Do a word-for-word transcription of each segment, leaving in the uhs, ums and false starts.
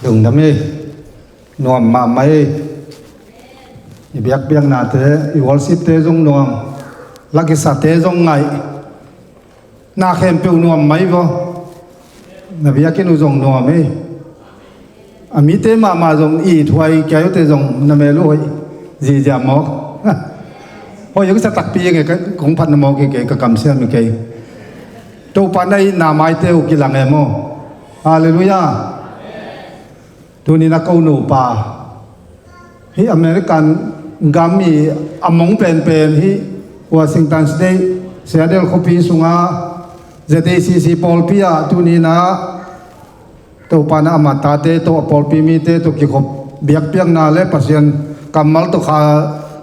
Lungdam ei. Nuam mahmah ei. I biakpiaknate, i worshipte zong nuam. Lakisate zong ngaih. Na khempeuh nuam mai vaw. Na biakinn uh zong nuam ei. A mite mahmah zong i thuai kiai uhte zong na mel uh hoih zizia mawk. Hoih hong sa takpi ing e, kong phatna mawk hi kei, ka kamsiam hi kei. Topa na itna maite uh kilang e maw. Halleluiah. Tuni na ko nupa hih American gam i a mong penpen hih Washington State, Seattle khuapi sungah Z A C C pawlpi ah tuni na Topa na ama tate tawh a pawlpi mite tawh kikhop biakpiakna le Pasian kammal tawh kha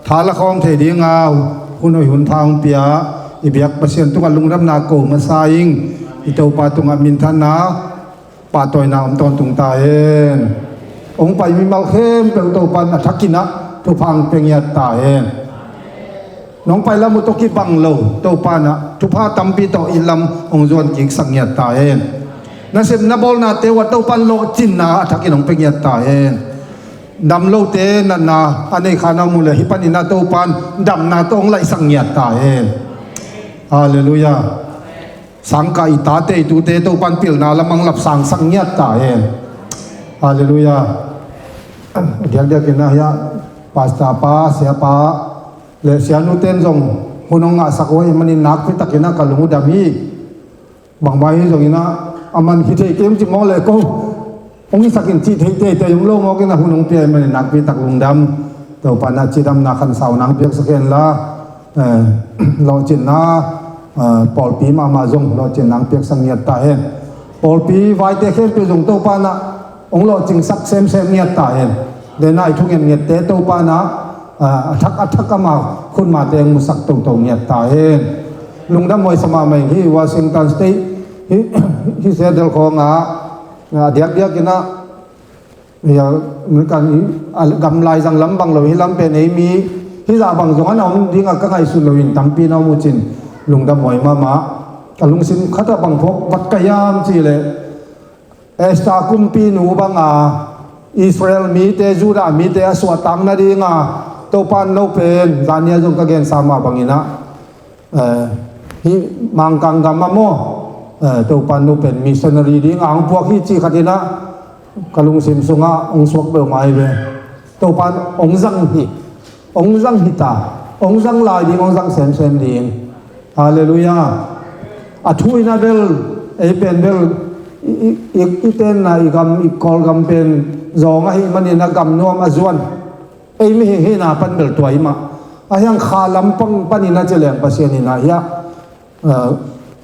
tha la khawm thei dinga hun hoih hun pha hong pia i biak Pasian tungah lungdamna ko masa ing. I Topa tungah minthanna pahtawina om tawntung ta hen. Hong pai mimal khempeuh Topa in a thakin ah thupha hong pia ngiat ta hen. Nong pai lam uh tawh kibang lo Topa in ah thupha tampi tawh i lam hong zuan kiksak ngiat ta hen. Nasep na bawlnate uh ah Topa in lawhcinna a thakin hong pia ngiat ta hen. Dam lote natna a nei kha na om uh leh hih panin ah Topa in damna tawh hong laihsak ngiat ta hen. Halleluiah. Sangkah i tate i tute Topa in pilna lam hong lapsangsak ngiat ta hen. Halleluiah. Diakdiakin ah hiah pastor pa, siapa le sianute in zong hun hong ngahsak uh ahih manin nakpi takin ah ka lung uh dam hi. Bangmah hi zongin ah a man hi thei kei uh ci mawk leh ko hong hisak in cih theih teitei om lo mawk in ah hun hong pia ahih manin nakpi tak lungdam. Topa in ah cidamna khansauna hong piaksak hen la, eh, lawhcinna, eh, pawlpi mahmah zong lawhcinna hong piaksak ngiat ta hen. Pawlpi vaite khempeuh zong Topa in ah hong lawhcingsak semsem ngiat ta hen. Dena i thungetngette Topa in ah, ah, a thak a thak ama khutmate hong musak toto ngiat ta hen. Lungdam huai sa mahmah ing. Hih Washington State hih, hih Seattle khawngah, ah, diakdiakin ah, hih a, kan, a, gam laizang lam bang lo hih lam pen ei mi hih zah bang zong a na om dingah ka ngaihsut loin tampi na om uh cin lungdam huai mahmah. Ka lungsim khatah bang phawk vat ka hiam cih leh Esther kumpinu banga Israel mite, Judah mite a suahtak nadinga Topa in no pen zani a zong ka gensa mah bangin ah, eh, hih Mangkang gam ah maw, eh, Topa in no pen missionary dinga hong puak hi cih khatin ah ka lungsim sungah hong suak peuhmah hi ve. Topa in hong zang hi. Hong zang hi ta. Hong zang lai ding, hong zang semsem ding. Halleluiah. A thu in ah bel ei pen bel i, i, i, i tenna i gam, i Kawlgam pen zawng ahih manin ah gam nuam a zuan ei mihing hihna pan bel tua hi mah. A hiang kha lam pang panin ah ci leng Pasian in ah hiah, eh,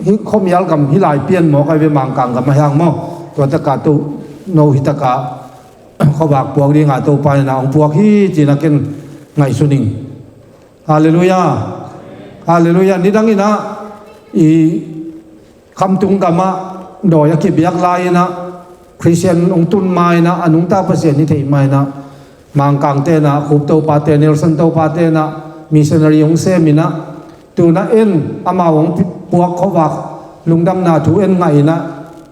hih khuamial gam hih lai pian mawk ahi ve, Mangkang gam a hiang maw. Tua takah to no hih takah khuavak puak dinga Topa in ah hong puak hi ci-in ah ken ngaihsun ing. Halleluiah. Halleluiah. Nidangin ah i khamtung gamah dawi a kibiak lai-in ah Khristian hong tun ma-in ah a nungta Pasian hi thei ma-in ah Mangkang ten ah Khup Topa ten, Nelson Topa ten ah missionary hong sem in ah tu-in ah en amau hong pi-, puak khuavak lungdamna thu en ngah in ah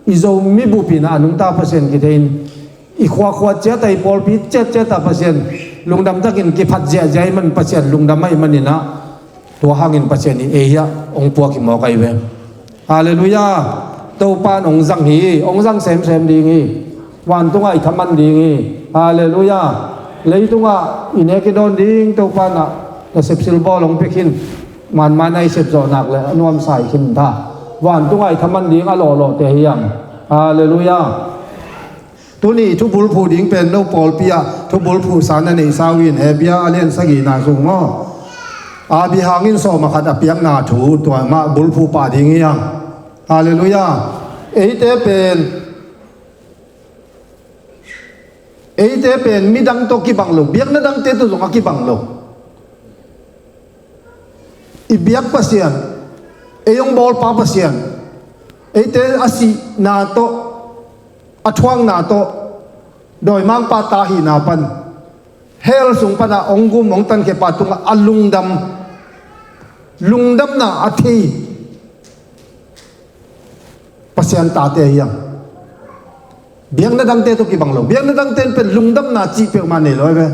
i Zomi bup in ah a nungta Pasian kithei in i khuakhua ciat ah, i pawlpi ciatciat ah Pasian lungdam takin kiphat ziahziah ahih man Pasian lungdam ahih manin ah tua hangin Pasian in ei hiah hong puak hi mawk ahi ve. Halleluiah. Topa in hong zang hi, hong zang semsem ding hi. Vantungah i thaman ding hi. Halleluiah. Leitungah i nek i dawn ding Topa in ah na sepsil bawl hong pia khin. Manman a i sep zawh nak leh a nuamsa hi khin ta. Vantungah i thaman ding a lawhlawhte hi hang. Halleluiah. Tuni thubulphuh ding pen no pawlpi ah thubulphuhsa na neihsa uh in, Hebru a lian sagihna sung maw, Abraham in sawm a khat a piakna thu tua mah bulphuh pah ding hi hang. Halleluiah. Eite pen, eite pen midang tawh kibang lo, biakna dangte tawh zong a kibang lo. I biak Pasian, ei hong bawlpa Pasian, eite a sihna tawh, a thuakna tawh, dawimangpa ta hihna pan, hell sung panah hong gum hong tankhia pa tungah a lungdam, lungdamna a thei Pasian tate hi hang. Biakna dangte tawh kibang lo. Biakna dangte in pen lungdamna cih peuhmah nei lo hi ve.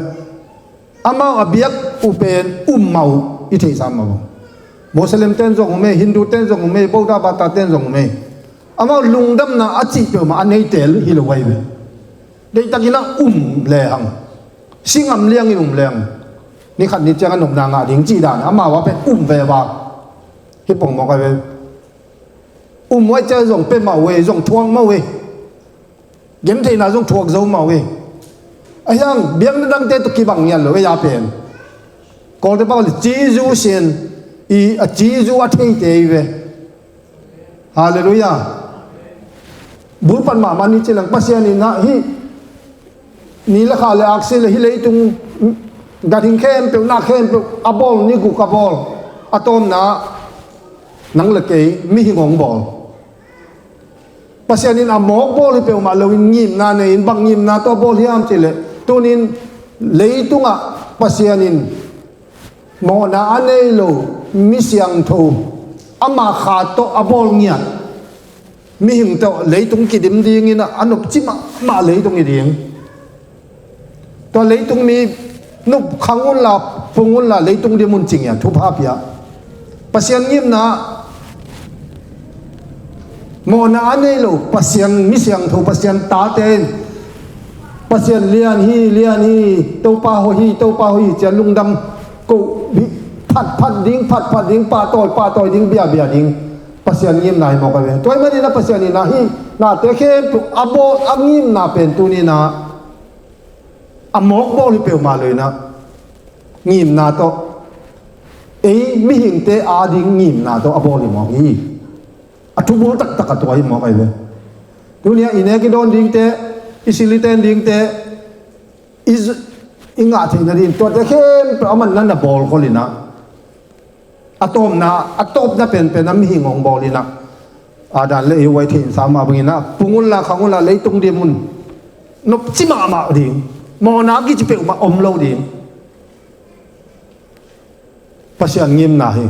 Amau a biak uh pen um mah uh i theihsa mah uh. Muslim ten zong um ei, Hindu ten zong um ei, Buddha bata ten zong um ei. Amau lungdamna a cih peuhmah a neite hi lo ahi ve. Deihtakin a um lehang, si ngam liangin um lehang, ni khat ni ciang a nopna ngah ding cih dan amau a pen um veva. Hi pongmawk ahi ve. Um uh ahih ciang zong pia mah uh ei, zong thuak mah uh ei. Gentheihna zong thuak zo mah uh ei. Ahi hang biakna dangte tawh kibang ngiat lo ei a pen. Kawlte pau le cizu sin i a cizu a theite hi ve. Halleluiah. Bulpat mahmah ni ci leng Pasian in ah hih ni le kha le aksi le hih leitung ganhing khempeuh, na khempeuh a bawl, ni guk a bawl. A tawpna nang le kei mihing hong bawl. Pasian in a mawk bawl hi peuhmah loin ngimna nei in, bang ngimna tawh a bawl hiam cih leh, tunin leitungah Pasian in mawhna a nei lo mi siangtho amah kha tawh a bawl ngiat mihing tawh leitung kidim dingin a nopci mahmah leitung hi ding. Tua leitung mi nup khang unla, pung unla, leitung dim un ci ngiat thupha pia. Pasian ngimna mawhna a nei lo Pasian mi siangtho, Pasian tate in Pasian lian hi, lian hi, Topa hoih hi, Topa hoih hi ci-a lungdam ko hi, phatphat ding, phatphat ding, pahtawi, pahtawi ding, biabia ding. Pasian ngimna hi mawk ahi ve. Tua ahih manin ah Pasian in ah hih nate khempeuh a bawl, a ngimna pen tunin ah a mawk bawl hi peuhmah loin ah ngimna tawh, ei mihingte ading ngimna tawh a bawl hi mawk hi. A thubul taktak a tua hi mawk ahi ve. Tuni-ah i nek i dawn dingte, i sil i ten dingte, i z-, i ngah theihna ding tuate khempeuh a man na na bawl khol in ah, a tawpna, a tawpna penpen a mihing hong bawl in ah, Adam le Eva i theihsa mah bangin ah pung unla, khang unla, leitung dim un. Nopci mahmah ding. Mawhna kici peuhmah om lo ding. Pasian ngimna hi.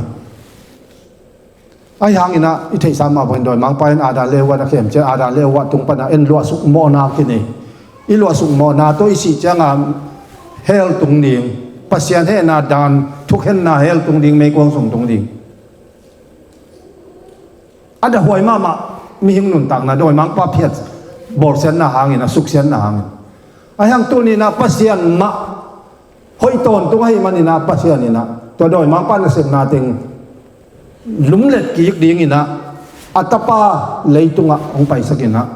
Ahi hangin ah i theihsa mah bangin dawimangpa in Adam le Eva na khem ciang Adam le Eva tung pana en luahsuk mawhna kinei. I luahsuk mawhna tawh i sih cianga hell tung ding. Pasian hehna dan thukhenna hell tung ding, meikuang sung tung ding. A dahhuai mahmah mihing nuntakna dawimangpa phiat bawlsiatna hangin, a suksiatna hangin. Ahi hang tunin ah Pasian mah hoih tawntung ahih manin ah Pasian in ah tua dawimangpa nasepna teng lumlet kik dingin ah a tapa leitungah hong paisak in ah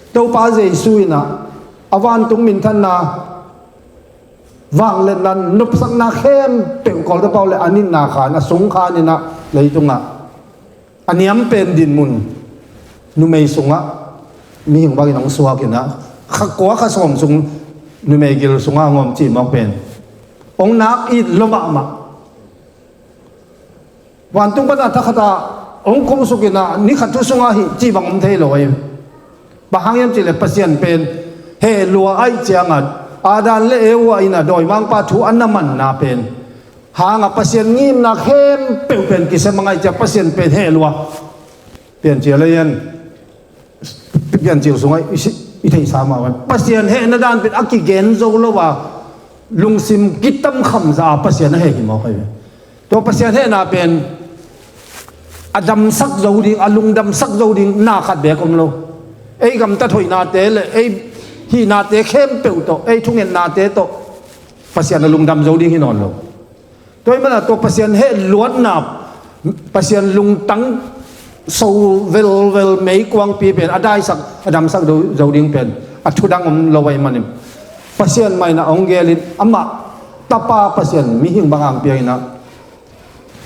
Topa Jesu in ah a vantung minthanna, vangliatna, nopsakna khempeuh Kawlte pau le a nitna khan, a sung khan in ah leitungah a niam pen dinmun numei sungah mihing bangin hong suak in ah, kha kua kha sawm sung numei gil sungah hong om cih mawk pen hong nak it lua mahmah. Vantung pana thakhatah hong kumsuk in ah ni khat thu sungah hih cih bang om thei lo ahi. Bang hang hiam cih leh Pasian pen heh lua ahih ciangah Adam le Eva in ah dawimangpa thu a na manna pen hangah Pasian ngimna khempeuh pen kisem a ngaih ciang Pasian pen heh lua. Piancil a hian, Piancil sungah i si-, i theihsa mah bang Pasian hehna dan pen a kigen zo lo a, lungsim kitamkham zah a Pasian a heh hi mawk ahi ve. Tua Pasian hehna pen a damsak zo ding, a lungdamsak zo ding na khat beek om lo. Ei gamtat hoihnate le ei hihnate khempeuh tawh, ei thungetnate tawh Pasian a lungdam zo ding hi nawn lo. Tua ahih manin ah tua Pasian heh luatna, Pasian lungtang so velvel meikuangpi pen a daisak, a damsak zo, zo ding pen a thudang om lo ahih manin Pasian mah in ah hong gelin amah tapa Pasian mihing bang hong piak in ah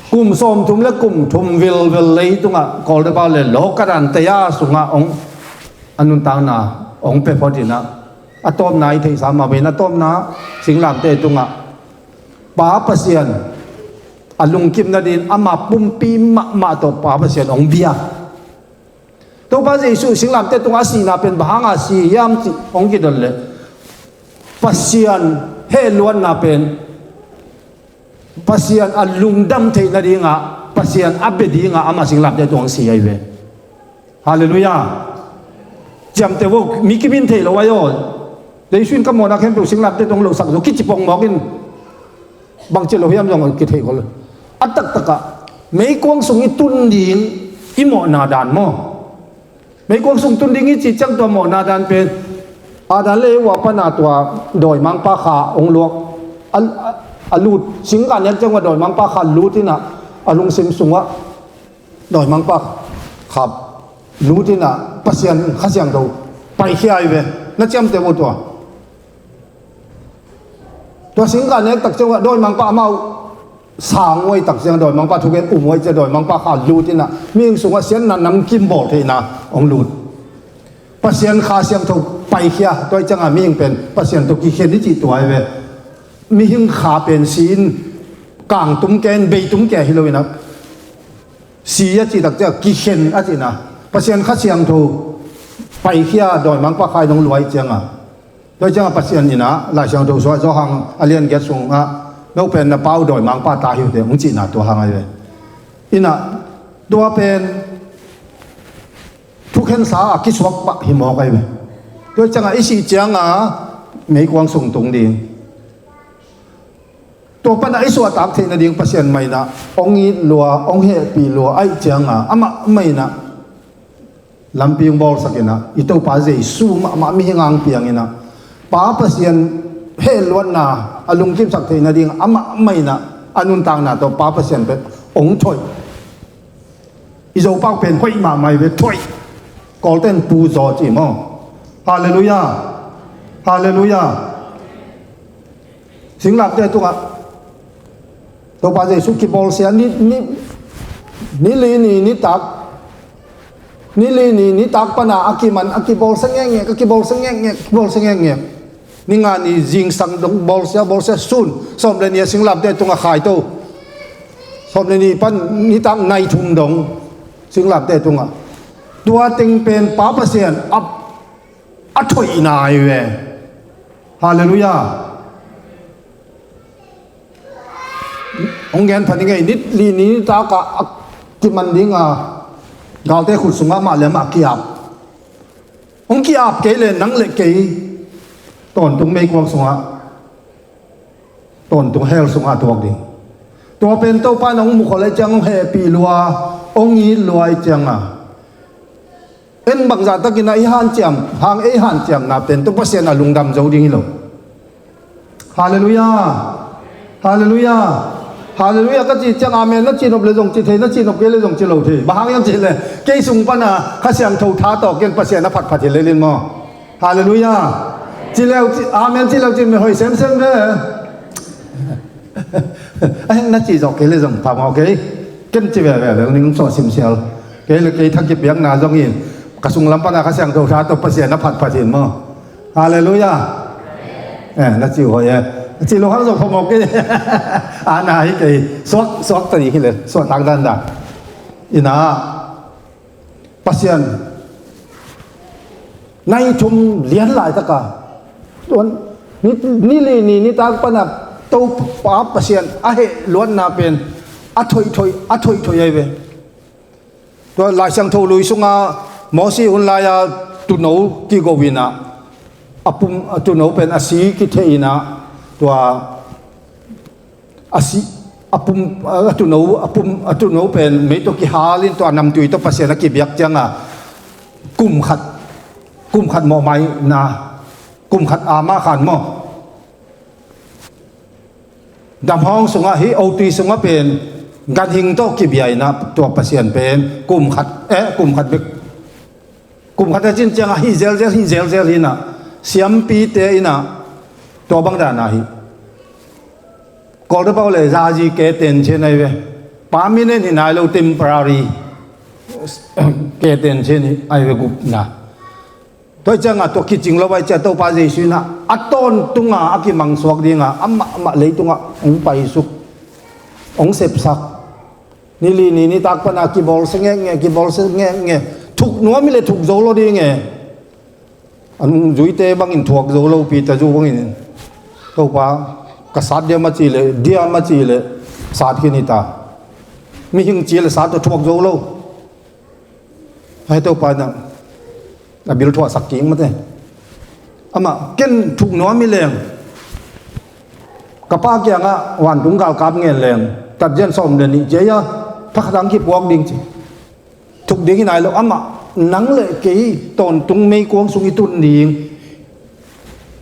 kum sawmthum le kum thum velvel leitungah Kawlte pau le lawka dan taya sungah hong, a nuntakna hong pia phot in ah a tawpna i theihsa mah bangin a tawpna singlamteh tungah Pa Pasian a lungkim nadin ama pumpi mahmah tawh Pa Pasian hong bia. Topa Jesuh singlamteh tungah a sihna pen bang hanga si hiam cih hong kidon leh Pasian heh luatna pen Pasian a lungdam theih nadingah Pasian a bia dingah ama singlamteh tungah hong si ahi ve. Halleluiah. Ciamteh vo, mi kimin thei lo ai aw. Jesu in ka mawhna khempeuh singlamteh tawh hong losak zo, kici pongmawk in. Bangci lo hiam zong kithei khol lo. A taktakah meikuang sung i tun ding i mawhna dan maw? Meikuang sung tun ding i cih ciang tua mawhna dan pen Adam le Eva pana tua dawimangpa kha hong luak a, a, a lut, singkah nek ciang ua dawimangpa kha lut inah a lungsim sungah dawimangpa kha lut inah Pasian Kha Siangtho paikhia hi ve. Na ciamteh vo tua. Tua singkah nek tak ciangah dawimangpa amau sang uh ai tak ciangah dawimangpa thugen um uh ai ciah dawimangpa kha lut inah mihing sungah siatna namkim bawl theihna hong lut. Pasian Kha Siangtho paikhia, tua ai ciangah mihing pen Pasian tawh kikhen i cih tua ai ve. Mihing kha pen si in kangtum ke in beitum ke hi lo inah si a cih tak ciah kikhen a cihna Pasian Kha Siangtho paikhia dawimangpa kha in hong luai ciangah, tua ciangah Pasian inah Lai Siangtho suah Johan a lian giat sungah no pen na pau dawimangpa ta hi uh teh hong cihna tua hang ai ve. Inah tua pen thukhensa a kisuak pah hi mawk ai ve. Tua ciangah i sih ciangah meikuang sung tung ding. Tua panah i suahtak theih nading Pasian mah inah hong it lua, hong hehpih lua aih cianga amah mah inah lampi hong bawlsak inah i Topa Jesu mahmah mihing hong piang inah Pa Pasian hehluatna a lungkimsak theih nading amah mah inah a nuntakna tawh Pa Pasian pen hong thoih. I Zopa pen hoih mahmah hi ve, thoih. Kawlten pu zaw ci maw? Halleluiah. Halleluiah. Singlamteh tungah Topa Jesu kibawlsia ni, ni, ni li ni nitak, ni li ni nitak pana a kiman a kibawlsia ngekngek, a kibawlsia ngekngek, kibawlsia ngekngek. Ni nga ni zingsang dong bawlsia, bawlsia sun sawm le ni a singlamteh tungah khaito. Sawm le ni pan nitak nai thum dong singlamteh tungah. Tua teng pen Pa Pasian a, a thoihna hi ve. Halleluiah. Hong gen pha ni ngei, ni li ni nitak a kiman dinga galte khut sungah mah le mah kiap. Hong ki-ap kei le nang le kei tawntung meikuang sungah, tawntung hell sungah a tuak ding. Tua pen Topa in hong mukhol aih ciang hong hehpih lua, hong it lua aih cianga en bangzah takin a i hanciam hang, ei hanciamna pen Topa Pasian a lungdam zo ding hi lo. Halleluiah. Halleluiah. Halleluiah ka cih ciang amen na cihnop le zong ci thei, na cihnop kei le zong ci lo thei. Bang hang hiam cih le kei sung pana Kha Siangtho tha tawh ken Pasian a phatphat hi lelin maw? Halleluiah. Ci leu ci, amen ci leu ci me hoi semsem ve. Ai na cih zawh kei le zong pha maw kei. Ken ci veve le ning sawh simsial. Kei le kei thakip biakna zongin ka sunglam pana Kha Siangtho tha tawh Pasian a phatphat hin maw? Halleluiah. Eh, na ci uh hoih eh. Na ci lo hang zong phamawh kei. Ana hi kei. Suak, suak tadi hi le. Suak tak dan dan. Ina. Pasian. Nai thum lian lai taka. Tuan. Ni, ni li ni nitak pana Topa Pasian a heh luatna pen. A thoih thoih, a thoih thoih ai ve. Tua Lai Siangtho lui sunga Mosi hun laia tuuno kigo inah a pum, a tuuno pen a si kithei inah tua a si, a pum, a tuuno, a pum, a tuuno pen mei tawh kihal in tua namtui tawh Pasian a kibiak cianga kum khat, kum khat mawhmaina, kum khat ama khan maw? Damhawng sungah hi, otui sungah pen ganhing tawh kibia inah tua Pasian pen kum khat, eh, kum khat bek. Kum khat a cin ciangah hi zelzel, hi zelzel hinah siampite inah tua bang dana hi. Kawlrepau le zazi ke tenchin ai ve. Permanent hi nai lo, temporary ke tenchin ai ve gupna. Tua ciangah tua kicing lo ai ciah Topa Jesu inah a tawntunga a kimangsuak dinga amah amah leitungah hong paisuk, hong sepsak. Ni li ni nitak pana kibawlsia ngekngek, kibawlsia ngekngek. Thuk nuam hi le thuk zo lo ding e. A nungzuite bangin thuak zo lo, Peter zu bangin. Topa, ka sat diam a ci le, diam a ci le, sat khin hi ta. Mihing ci le sat tawh thuak zo lo. Ai Topa inah A bil thuahsak kik mate. Amah ken thuk nuam hi leng, ka pa kiangah vantung galkap ngen leng, tatzian sawm le nih ciai a, thakhat ang kipuak ding ci. Thuk ding hi nai lo, amah nang le kei tawntung meikuang sung i tun ding.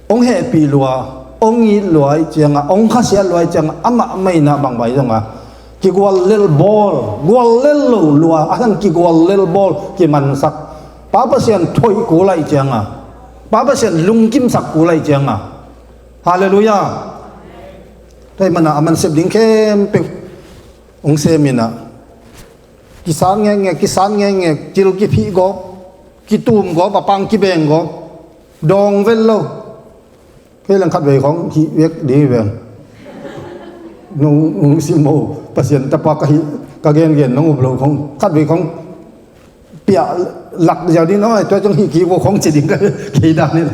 Hong hehpih lua, hong it lua ih ciangah, hong khasiat lua ih ciangah, amah mah inah bangbai zongah kigual lel bawl, gual lel lo lua, a dang kigual lel bawl, kimansak. Pa Pasian thoih kul ah ih ciangah, Pa Pasian lungkimsak kul ah ih ciangah. Halleluiah. Tua ih manah a mansep ding khempeuh hong sem inah, kisat ngekngek, kisat ngekngek, cil kiphih gawp, kitum gawp, a pang kibeng gawp, dawng vel lo. Kei leng khatvei khong hih vek ding hi veng. Nong, nong sim mo, Pasian tapa ka hih, ka gengen nong up lo khong, khatvei khong piah lak ziau ding, tua ciang hih kik vo khong ci ding ka, kei dan in.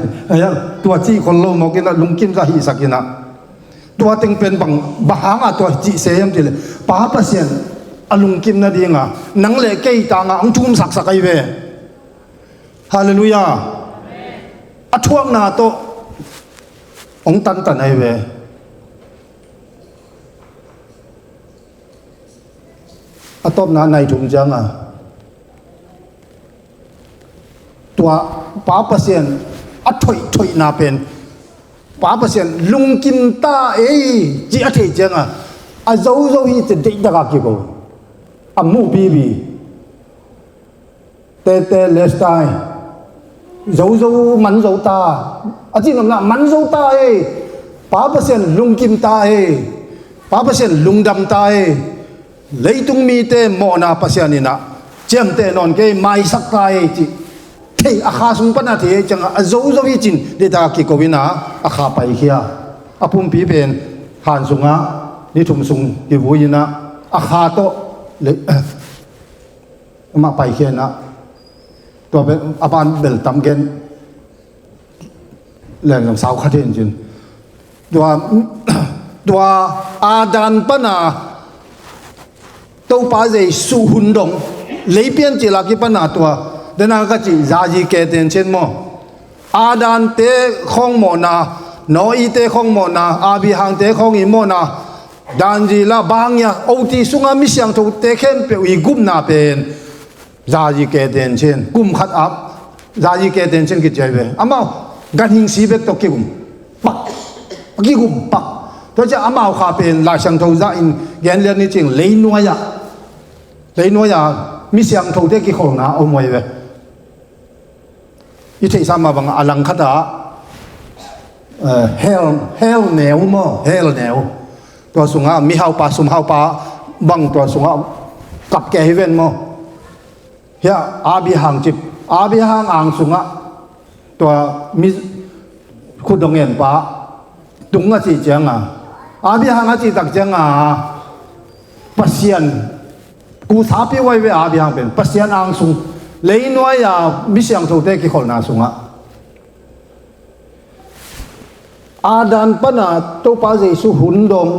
Tua cih khol lo mawk inah, lungkimsa hihsak inah. Tua teng pen bang, bang hangah tua cih se hiam cih leh, Pa Pasian a lungkim nadinga nang le kei tangah hong thumsaksak ahi ve. Halleluiah. A thuakna tawh hong tantan ahi ve. A tawpna nai thum cianga tua Pa Pasian a thoihthoihna pen, Pa Pasian lungkim ta ei ci a theih cianga a zozo hi ci deihtakah kiko. A muh pipi. Tete lestai. Zozo man zo ta. A cihnopna man zo ta ei. Pa Pasian lungkim ta ei. Pa Pasian lungdam ta ei. Leitung mite mawhna Pasian inah ciamteh nawn kei, maisak ta ei cih thei, a kha sung pana thei ei ciangah a zozo hi cin deihtakah kiko inah a kha paikhia. A pumpi pen han sungah ni thum sung kivui inah a kha tawh le amah paikhia inah tua bel, a ban bel tam gen leng zong sau kha thei in cin. Tua, tua Adam pana Topa Jesuh hun dong, lei piancil a kipana tua, dena ka cih zazi ke tencin maw? Adam te khawng mawhna, Noah te khawng mawhna, Abraham te khawng i mawhna, danzila bangia, oti sunga mi siangthote khempeuh i gupna pen zazi ke tencin, kum khat ap, zazi ke tencin kiciai ve. Amau ganhing si bek tawh kigum pak, kigum pak. Tua ciah amau kha pen Lai Siangtho zah in gen lian ni cing, leinuai ah, leinuai ah mi siangthote kikholna om huai ve. I theihsa mah bangah a langkhatah, eh, hell, hell neu maw, hell neu. Tua sungah mihaupa, sumhaupa bang tua sungah kap kei hi ven maw. Hiah Abraham cip, Abraham ang sungah tua mi khutdong enpa tung a cih cianga, Abraham a cihtak cianga Pasian kusapi huai ve. Abraham pen Pasian angsung, leinuai a mi siangthote kikholhna sungah Adam pana Topa Jesuh hun dong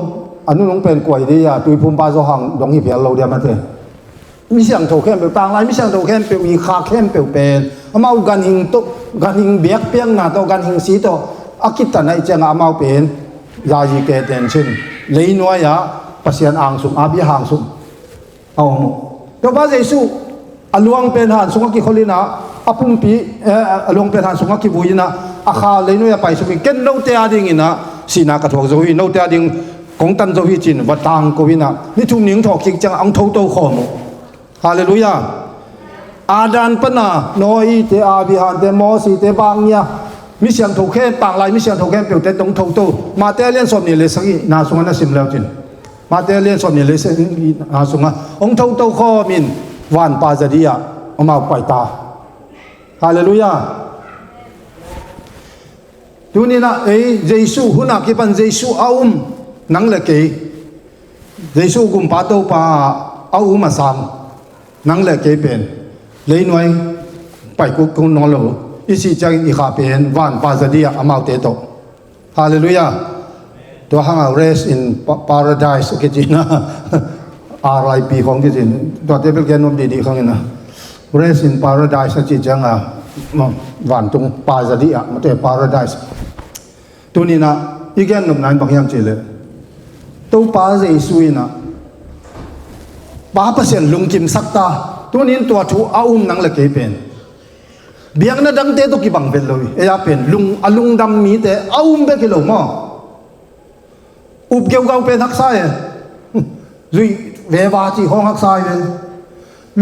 a nunung pen kuai dih a tuiphumpa Johan dong hi phial lo dia mate. Mi siangtho khempeuh, tanglai mi siangtho khempeuh, i kha khempeuh pen amau ganhing tawh, ganhing biakpiakna tawh, ganhing si tawh a kitan aih cianga amau pen zazi ke tencin, leinuai ah Pasian angsung, Abraham angsung a om uh. Topa Jesuh a luang pen han sungah kikholina, a pumpi, eh, a luang pen han sungah kivuina, a kha leinuai a paisuk in, ken note a dingina sihna ka thuak zo hi, note a ding kong tan zo hi cin va tangko ina, ni thum ning thawh kik ciangah ang thoto khawm uh. Halleluiah. Adam pana Noah te, Abraham te, Moses te bangia mi siangtho khe, tanglai mi siangtho khempeuhte tong thoto. Mate lian sawm nih le sagihna sungah na sim leu cin, Mate lian sawm nih le sagihna sungah hong thoto khawmin vanpa zadiah amau paita. Halleluiah. Tuninah ei Jesuh hunah kipan Jesuh a um nang le kei, Jesuh gumpa Topa a um a sang nang le kei pen leinuai paikuk kong nawn lo, i sih ciangin i kha pen vanpa zadiah amaute tawh. Halleluiah. Tua hanga rest in pa-, paradise a kicina, R I P khong kicin, tuate bel gen nuam dihdih khangina rest in paradise a cih cianga vantung pa za dih ah, mate paradise. Tuninah i gen nopna in bang hiam cihleh, Topa Jesu inah Pa Pasian lungkimsak ta. Tunin tua thu a um nang le kei pen biakna dangte tawh kibang vet lo hi. Ei-a pen lung, a lungdam mite a um bek hi lo maw? Up geugau pen haksa e. Zui veva cih hong haksa hi ve.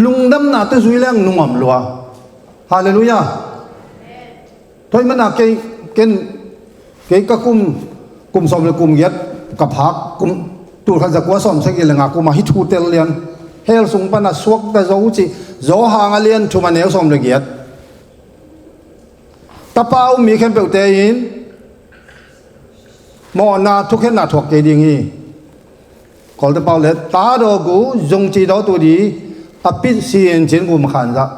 Lungdamna tawh zui leng nungam lua. Halleluiah. Tua ahih manin kei, ken, kei ka kum, kum sawm le kum giat ka phak, kum, tul khat za kua sawm sagih le nga kum ah hih thu tel lian. Hell sung pana suakta zo cih, Johan a lian thum a neu sawm le giat. Tapa um mi khempeuhte in mawhna thukhenna thuak kei ding hi. Kawlte pau le, ta dawk uh, zong ci dawk uh di, a pit sin cin gum khan zah.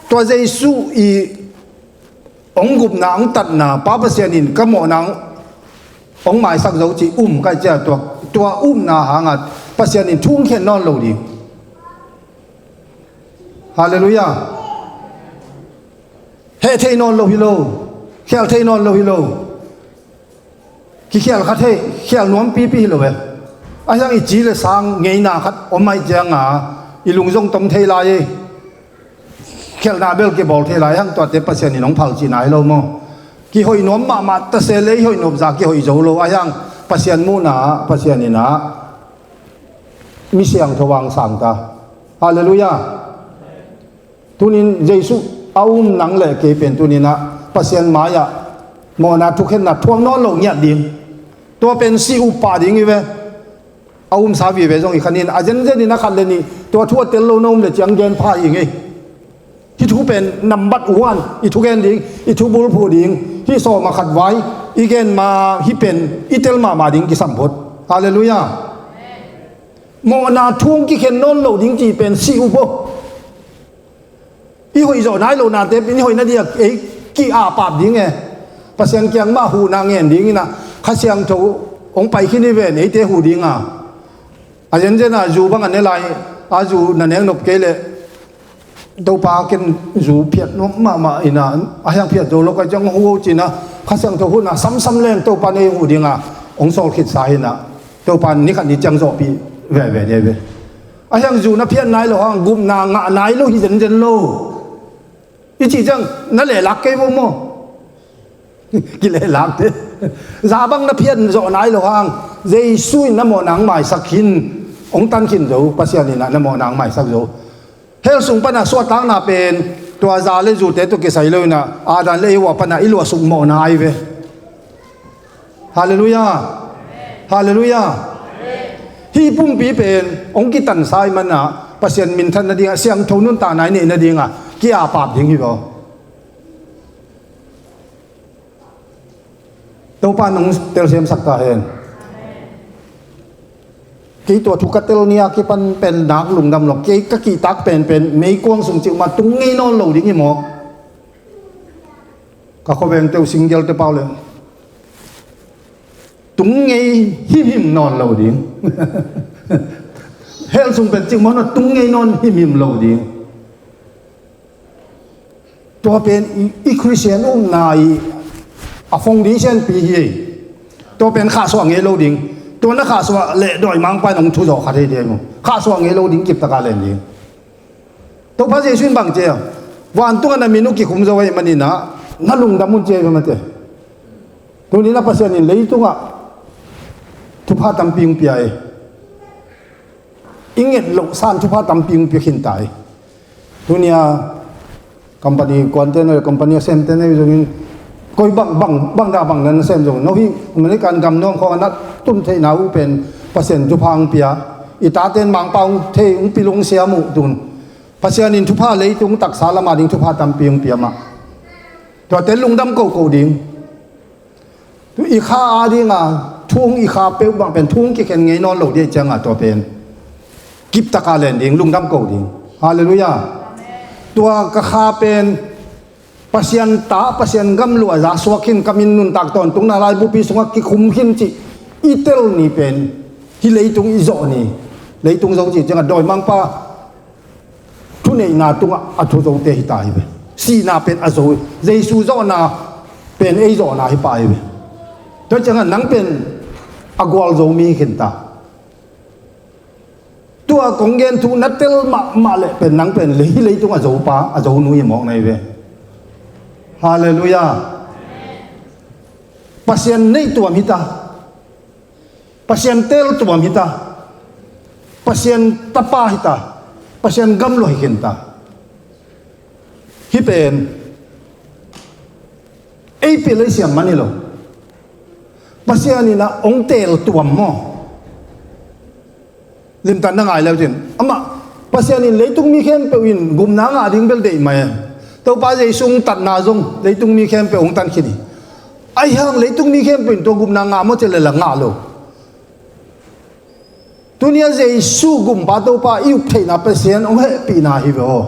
Tua Jesu i hong gupna, hong tatna, Pa Pasian in ka mawhna hong maisak zo cih um ka hih ciang tua, tua upna hangah Pasian in thu hong khen nawn lo ding. Halleluiah. Heh thei nawn lo hi lo. Khial thei nawn lo hi lo. Kikhial kha thei, khial nuam pipi hi lo ve. A hiang i ci le sang ngeina khat om ahih cianga i lung zong tom thei lai e. Khialhna bel kibawl thei lai, a hiang tuate Pasian in hong phal cihna hi lo maw? Kihoih nuam mahmah ta se le i hoih nop zah kihoih zo lo, a hiang Pasian muhna ah, Pasian in ah mi siangtho hong sang ta. Halleluiah. Tunin Jesu a um nang le kei pen tuninah Pasian mai-ah mawhna thukhenna thuak nawn lo ngiat ding. Tua pen si up pah ding hi ve. A umsa vive zong hi khanin a zenzenin a khat le nih tua thu a tel lo na um le ciang gen pha hi ngei. Hih thu pen nambat uan i thugen ding, i thu bulphuh ding, hih sawm a khat vai i gen ma hih pen i tel mahmah ding kisam phot. Halleluiah. Mawhna thu hong kikhen nawn lo ding cih pen si up aw. I hoih zawh nai lo nate pen i hoih nading ah ei ki-apap ding e. Pasian kiang mah huhna ngen ding inah Kha Siangtho hong pai khin hi ven eite huh dinga. A zenzen a zu bang a ne lai, a zu na nek nop kei leh Topa ken zu phiat nuam mahmah inah a hiang phiat zo lo ka ciang huh uh cinah Kha Siangtho huhna samsam leng Topa nei huh dinga hong sawl khitsa hinah. Topa nikhat ni ciang zawhpih veve dei ve. A hiang zu na phiat nai lo hang gupna ngah nai lo hi zenzen lo. I cih ciang na lehlak kei vo maw? Kilehlak te. Za bang na phiat zawh nai lo hang Jesu in na mawhna hong maisak khin, hong tan khin zo, Pasian inah na mawhna hong maisak zo. Hell sung pana suahtakna pen tua za le zute tawh kisai lo inah Adam le Eva pana i luahsuk mawhna ahi ve. Halleluiah. Halleluiah. Hih pumpi pen hong kitansa ahih manah Pasian minthan nadingah siangtho nuntakna i neih nadingah ki-apap ding hi vaw. Topa nong telsiamsak ta hen. Kei tua thu ka tel ni a kipan pen nak lungdam lo, kei ka kihtak penpen meikuang sung cih mah tung ngei nawn lo ding hi maw? Ka khuaveng teu singgel te pau le tung ngei himhim nawn lo ding. Hell sung pen cih mah na tung ngei nawn himhim lo ding. Tua pen i, i Christian umna i a foundation pi hi. Tua pen khahsuah ngei lo ding. Tua na khahsuah leh dawimangpa in hong thuzawh kha thei ding. Khahsuah ngei lo ding kiptaka len ding. Topa Jesu in bang ci a, vantungah na min uh kikhum zo ahih maninah na lungdam un ci a hi mate. Tuninah Pasian in leitungah thupha tampi hong pia e. I nget loh san thupha tampi hong pia khinta e. Tunia company kuante nei, company a semte nei zongin koi bang, bang, bang dah bang nan sem zong no hi. American gam nuam khawng a na tun theihna uh pen Pasian thupha hong pia. I taten mangpa hong thei hong pil hong siam uh tun. Pasian in thupha leitung taksa lama ding thupha tampi hong pia mah. Tuate lungdam kohkoh ding. Tu i kha a dinga thu hong i kha peuh bang pen thu hong kikhen ngei nawn lo dih cianga tua pen kiptaka len ding, lungdam ko ding. Halleluiah. Tua ka kha pen Pasian ta, Pasian gam luah za suak khin ka min nuntak tawntungna laibupi sungah kikhum khin cih i tel ni pen hih leitung i zawh ni. Leitung zo cih ciangah dawimangpa thuneihna tungah a thu zote hi ta hi ve. Sihna pen a zo hi. Jesu zawhna pen ei zawhna hi pah hi ve. Tua ciangah nang pen a gualzo mi hi khin ta. Tua kong gen thu na tel mahmah leh pen nang pen lei, leitung a zopa, a zonu hi mawk na hi ve. Halleluiah. Pasian neih tuam hi ta. Pasian teel tuam hi ta. Pasian tapa hi ta. Pasian gamlua hi khin ta. Hih pen ei pil ei siam man hi lo. Pasian in ah hong teel tuam maw? Limtak na ngai leu cin, amah Pasian in leitung mi khempeuh in gupna ngah ding bel deih mai. Topa Jesu hong tatna zong leitung mi khempeuh hong tan khin hi. Ahi hang leitung mi khempeuh in tua gupna ngah maw ci leh la ngah lo. Tuni-a Jesu gumpa Topa i up theihna Pasian hong hehpihna hi ve aw.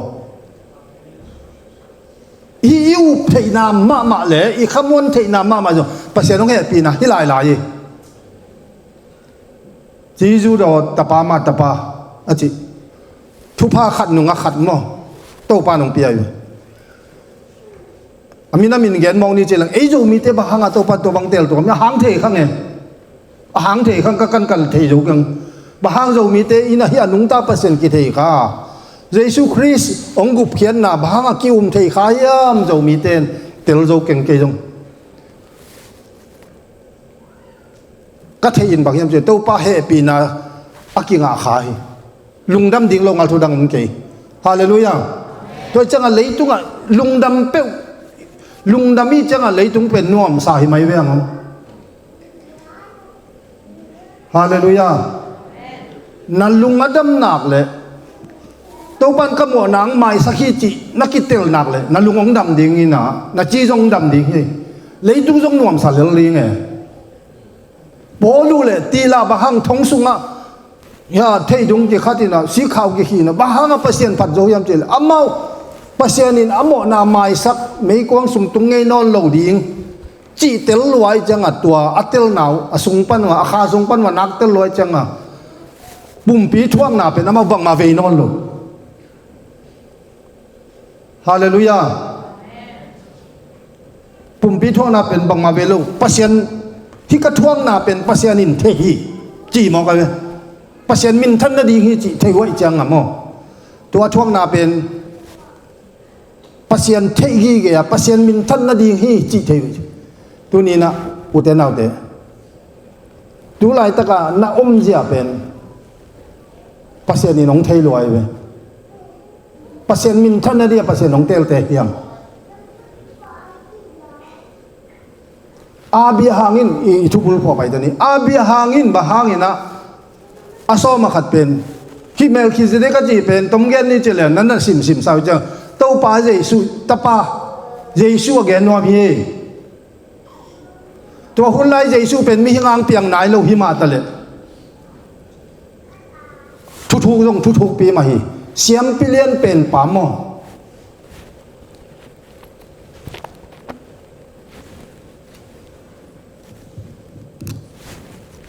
Hi i up theihna mahmah le i khamuan theihna mahmah zong Pasian hong hehpihna hi lailai hi. Jesu daw tapa mah tapa a cih thupha khat nungah khat maw? Topa nong pia hi. A min a min gen mawk ni ci leng, ei Zomite bang hangah Topa tua bang teel tuam, a hang thei kha nge. A hang thei kha ka kan kal thei zo keng. Bang hang Zomite in ahi a nungta Pasian kithei kha, Jesu Khrist hong gupkhiatna bang hangah ki-um thei kha hiam Zomite in tel zo keng kei zong. Ka theih in bang hiam cih leh Topa hehpihna a kingah kha hi. Lungdam ding lo ngal thu dang om kei. Halleluiah. Tua ciangah leitungah lungdam peuh, lungdam hi ciangah leitung pen nuamsa hi mai ve ang. Halleluiah. Na lung a dam nak leh Topa in ka mawhna hong maisak hi cih na kitel nak leh na lung hong dam ding hi na, na ci zong hong dam ding hi. Leitung zong nuamsa lel ding e. Paul uh le Sila bang hang thong sungah, ya, theidung kikhat in ah, sikhau kikhih in ah, bang hangah Pasian phat zo hiam cih leh amau Pasian in a mawhna maisak meikuang sung tung ngei nawn lo ding cih tel lua ahih ciangah tua a telna uh a sung pan uh a, a kha sung pan uh a nak tel lua ahih ciangah pumpi thuakna pen amau bangmah vei nawn lo. Halleluiah. Pumpi thuakna pen bangmah vei lo. Pasian, hih ka thuakna pen Pasian in thei hi cih maw ka ve? Pasian minthan nading hi cih thei uh ahih ciangah maw? Tua thuakna pen Pasian theih gige a, Pasian minthan nading hi cih thei uh. Tuni in ah ute naute, tu laitakah na omzia pen Pasian in hong thei lua hi ve. Pasian minthan nading a Pasian hong teelte hiam? Abraham in i, i thubul phuah pai ta ni. Abraham in bang hangin ah a sawm a khat pen, hih Melkhizedek a cih pen tom gen ni ci leng nan na simsim sa uh ciang, Topa Jesu tapa Jesu a gen nuam hi. Tua hun lai Jesu pen mihing hong piang nai lo hi mah ta leh, thuthuk zong thuthukpi mah hi. Siampi lianpen pa maw?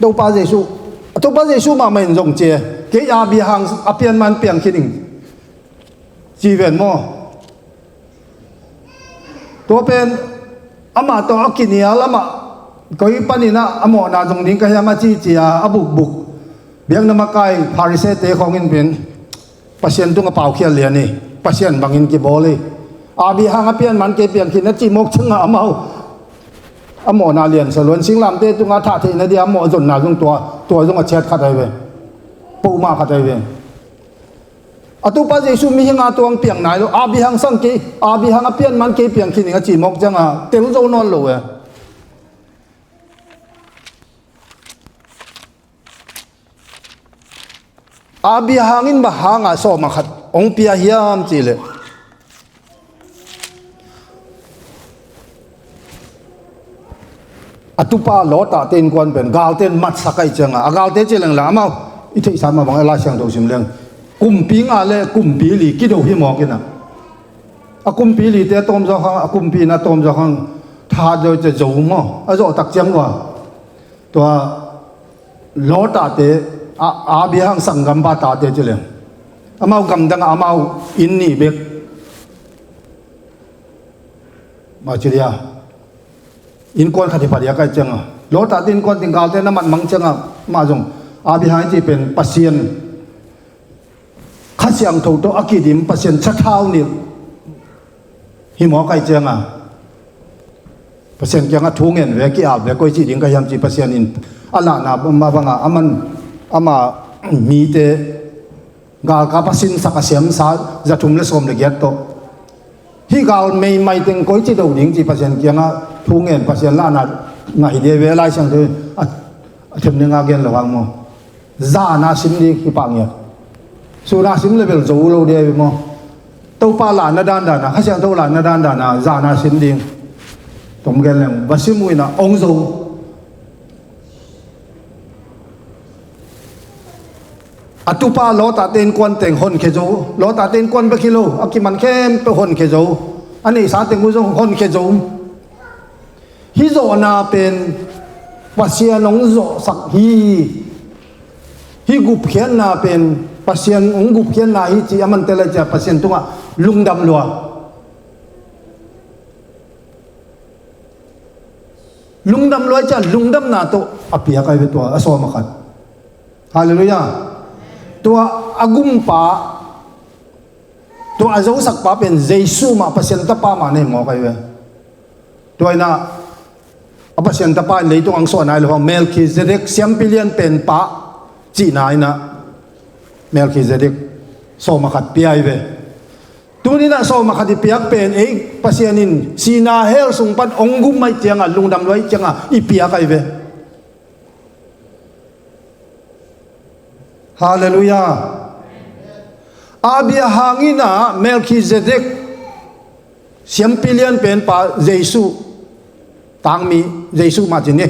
Topa Jesu, Topa Jesu mahmah in zong ci e, kei Abraham a pianman piang khin ing ci ven maw? Tua pen amah tawh a kinial, amah koi panin ah a mawhna zong ding ka hiam a cici a, a bukbuk biakna makai Pharisee-te khawng in pen Pasian tungah paukhial lian hi. Pasian bangin kibawl hi. Abraham a pianman kei piang khin a cih mawk ciangah amau a mawhna liansa luan, singlamteh tungah thah theih nading a mawh zonna zong tua, tua zong a ciat khat ahi ve. Pohmah khat ahi ve. A Topa Jesu mihing a tuang piang nai lo, Abraham sang kei, Abraham a pianman kei piang khin ing a cih mawk ciangah tel zo nawn lo e. Abraham in bang hangah sawm a khat hong pia hiam cih leh, a tupa Lot-ate innkuan pen galte in matsak ahih ciangah, a galte ci leng la amau i theihsa mah bang a Lai Siangtho sim leng kumpi nga le kumpi li kido hi mawk in ah, a kumpi lite a tawmzaw khang, a kumpi in a tawmzaw khang thahat zo, ci zo maw, a zawh tak ciang uh a, tua Lot-ate, a, Abraham sanggampa tate ci leng, Amau gamdang ah amau inn nih bek. Mah ci dia. Innkuan khat hi pah dia ka hih ciangah, Lot tate innkuan teng galte na matmang ciangah, amah zong Abraham i cih pen Pasian Kha Siangtho tawh a kidim, Pasian sathau nilh hi maw ka hih ciangah, Pasian kiangah thu ngen ve, ki-ap ve, koi cih ding ka hiam ci, Pasian in a lahna mah bangah aman, ama mite galkap a sinsak a siamsa za thum le sawm le giat tawh, hih gal meimai teng koi ci do ding ci Pasian kiangah thu ngen, Pasian lahna ngah hi dia ve. Lai Siangtho a, a themnenga gen lo hang maw? Zana sim ding hi pah ngiat. Suna sim le bel zo lo dia ve maw? Topa lahna dandan a, Kha Siangtho lahna dandan a zana sim ding. Tom gen leng va sim uh in a ong zo. A tupa Lot tate innkuan teng honkhia zo. Lot tate innkuan bek hi lo, a kiman khempeuh honkhia zo. A neihsa teng uh zong honkhia zo. Hih zawhna pen Pasian hong zawhsak hi. Hih gupkhiatna pen Pasian hong gupkhiatna hi ci a man te lai cia Pasian tungah lungdam lua. Lungdam lua cia lungdamna tawh a piak ai ve tua a sawm a khat. Halleluiah. Tua a gumpa, tua a zosakpa pen Jesu mah, Pasian Tapa mah nei mawk ai ve. Tua inah a Pasian Tapa in leitung ang suah nai lo hang Melkhizedek siampi lian penpa cihna inah Melkhizedek sawm a khat pia ai ve. Tuninah sawm a khat i piak pen ei Pasian in sihna hell sung pan ong gum ai ciangah, lungdam luai ciangah i piak ai ve. Halleluiah. Abraham inah Melkhizedek siampi lian penpa Jesu, tangmi Jesu mah ci ni.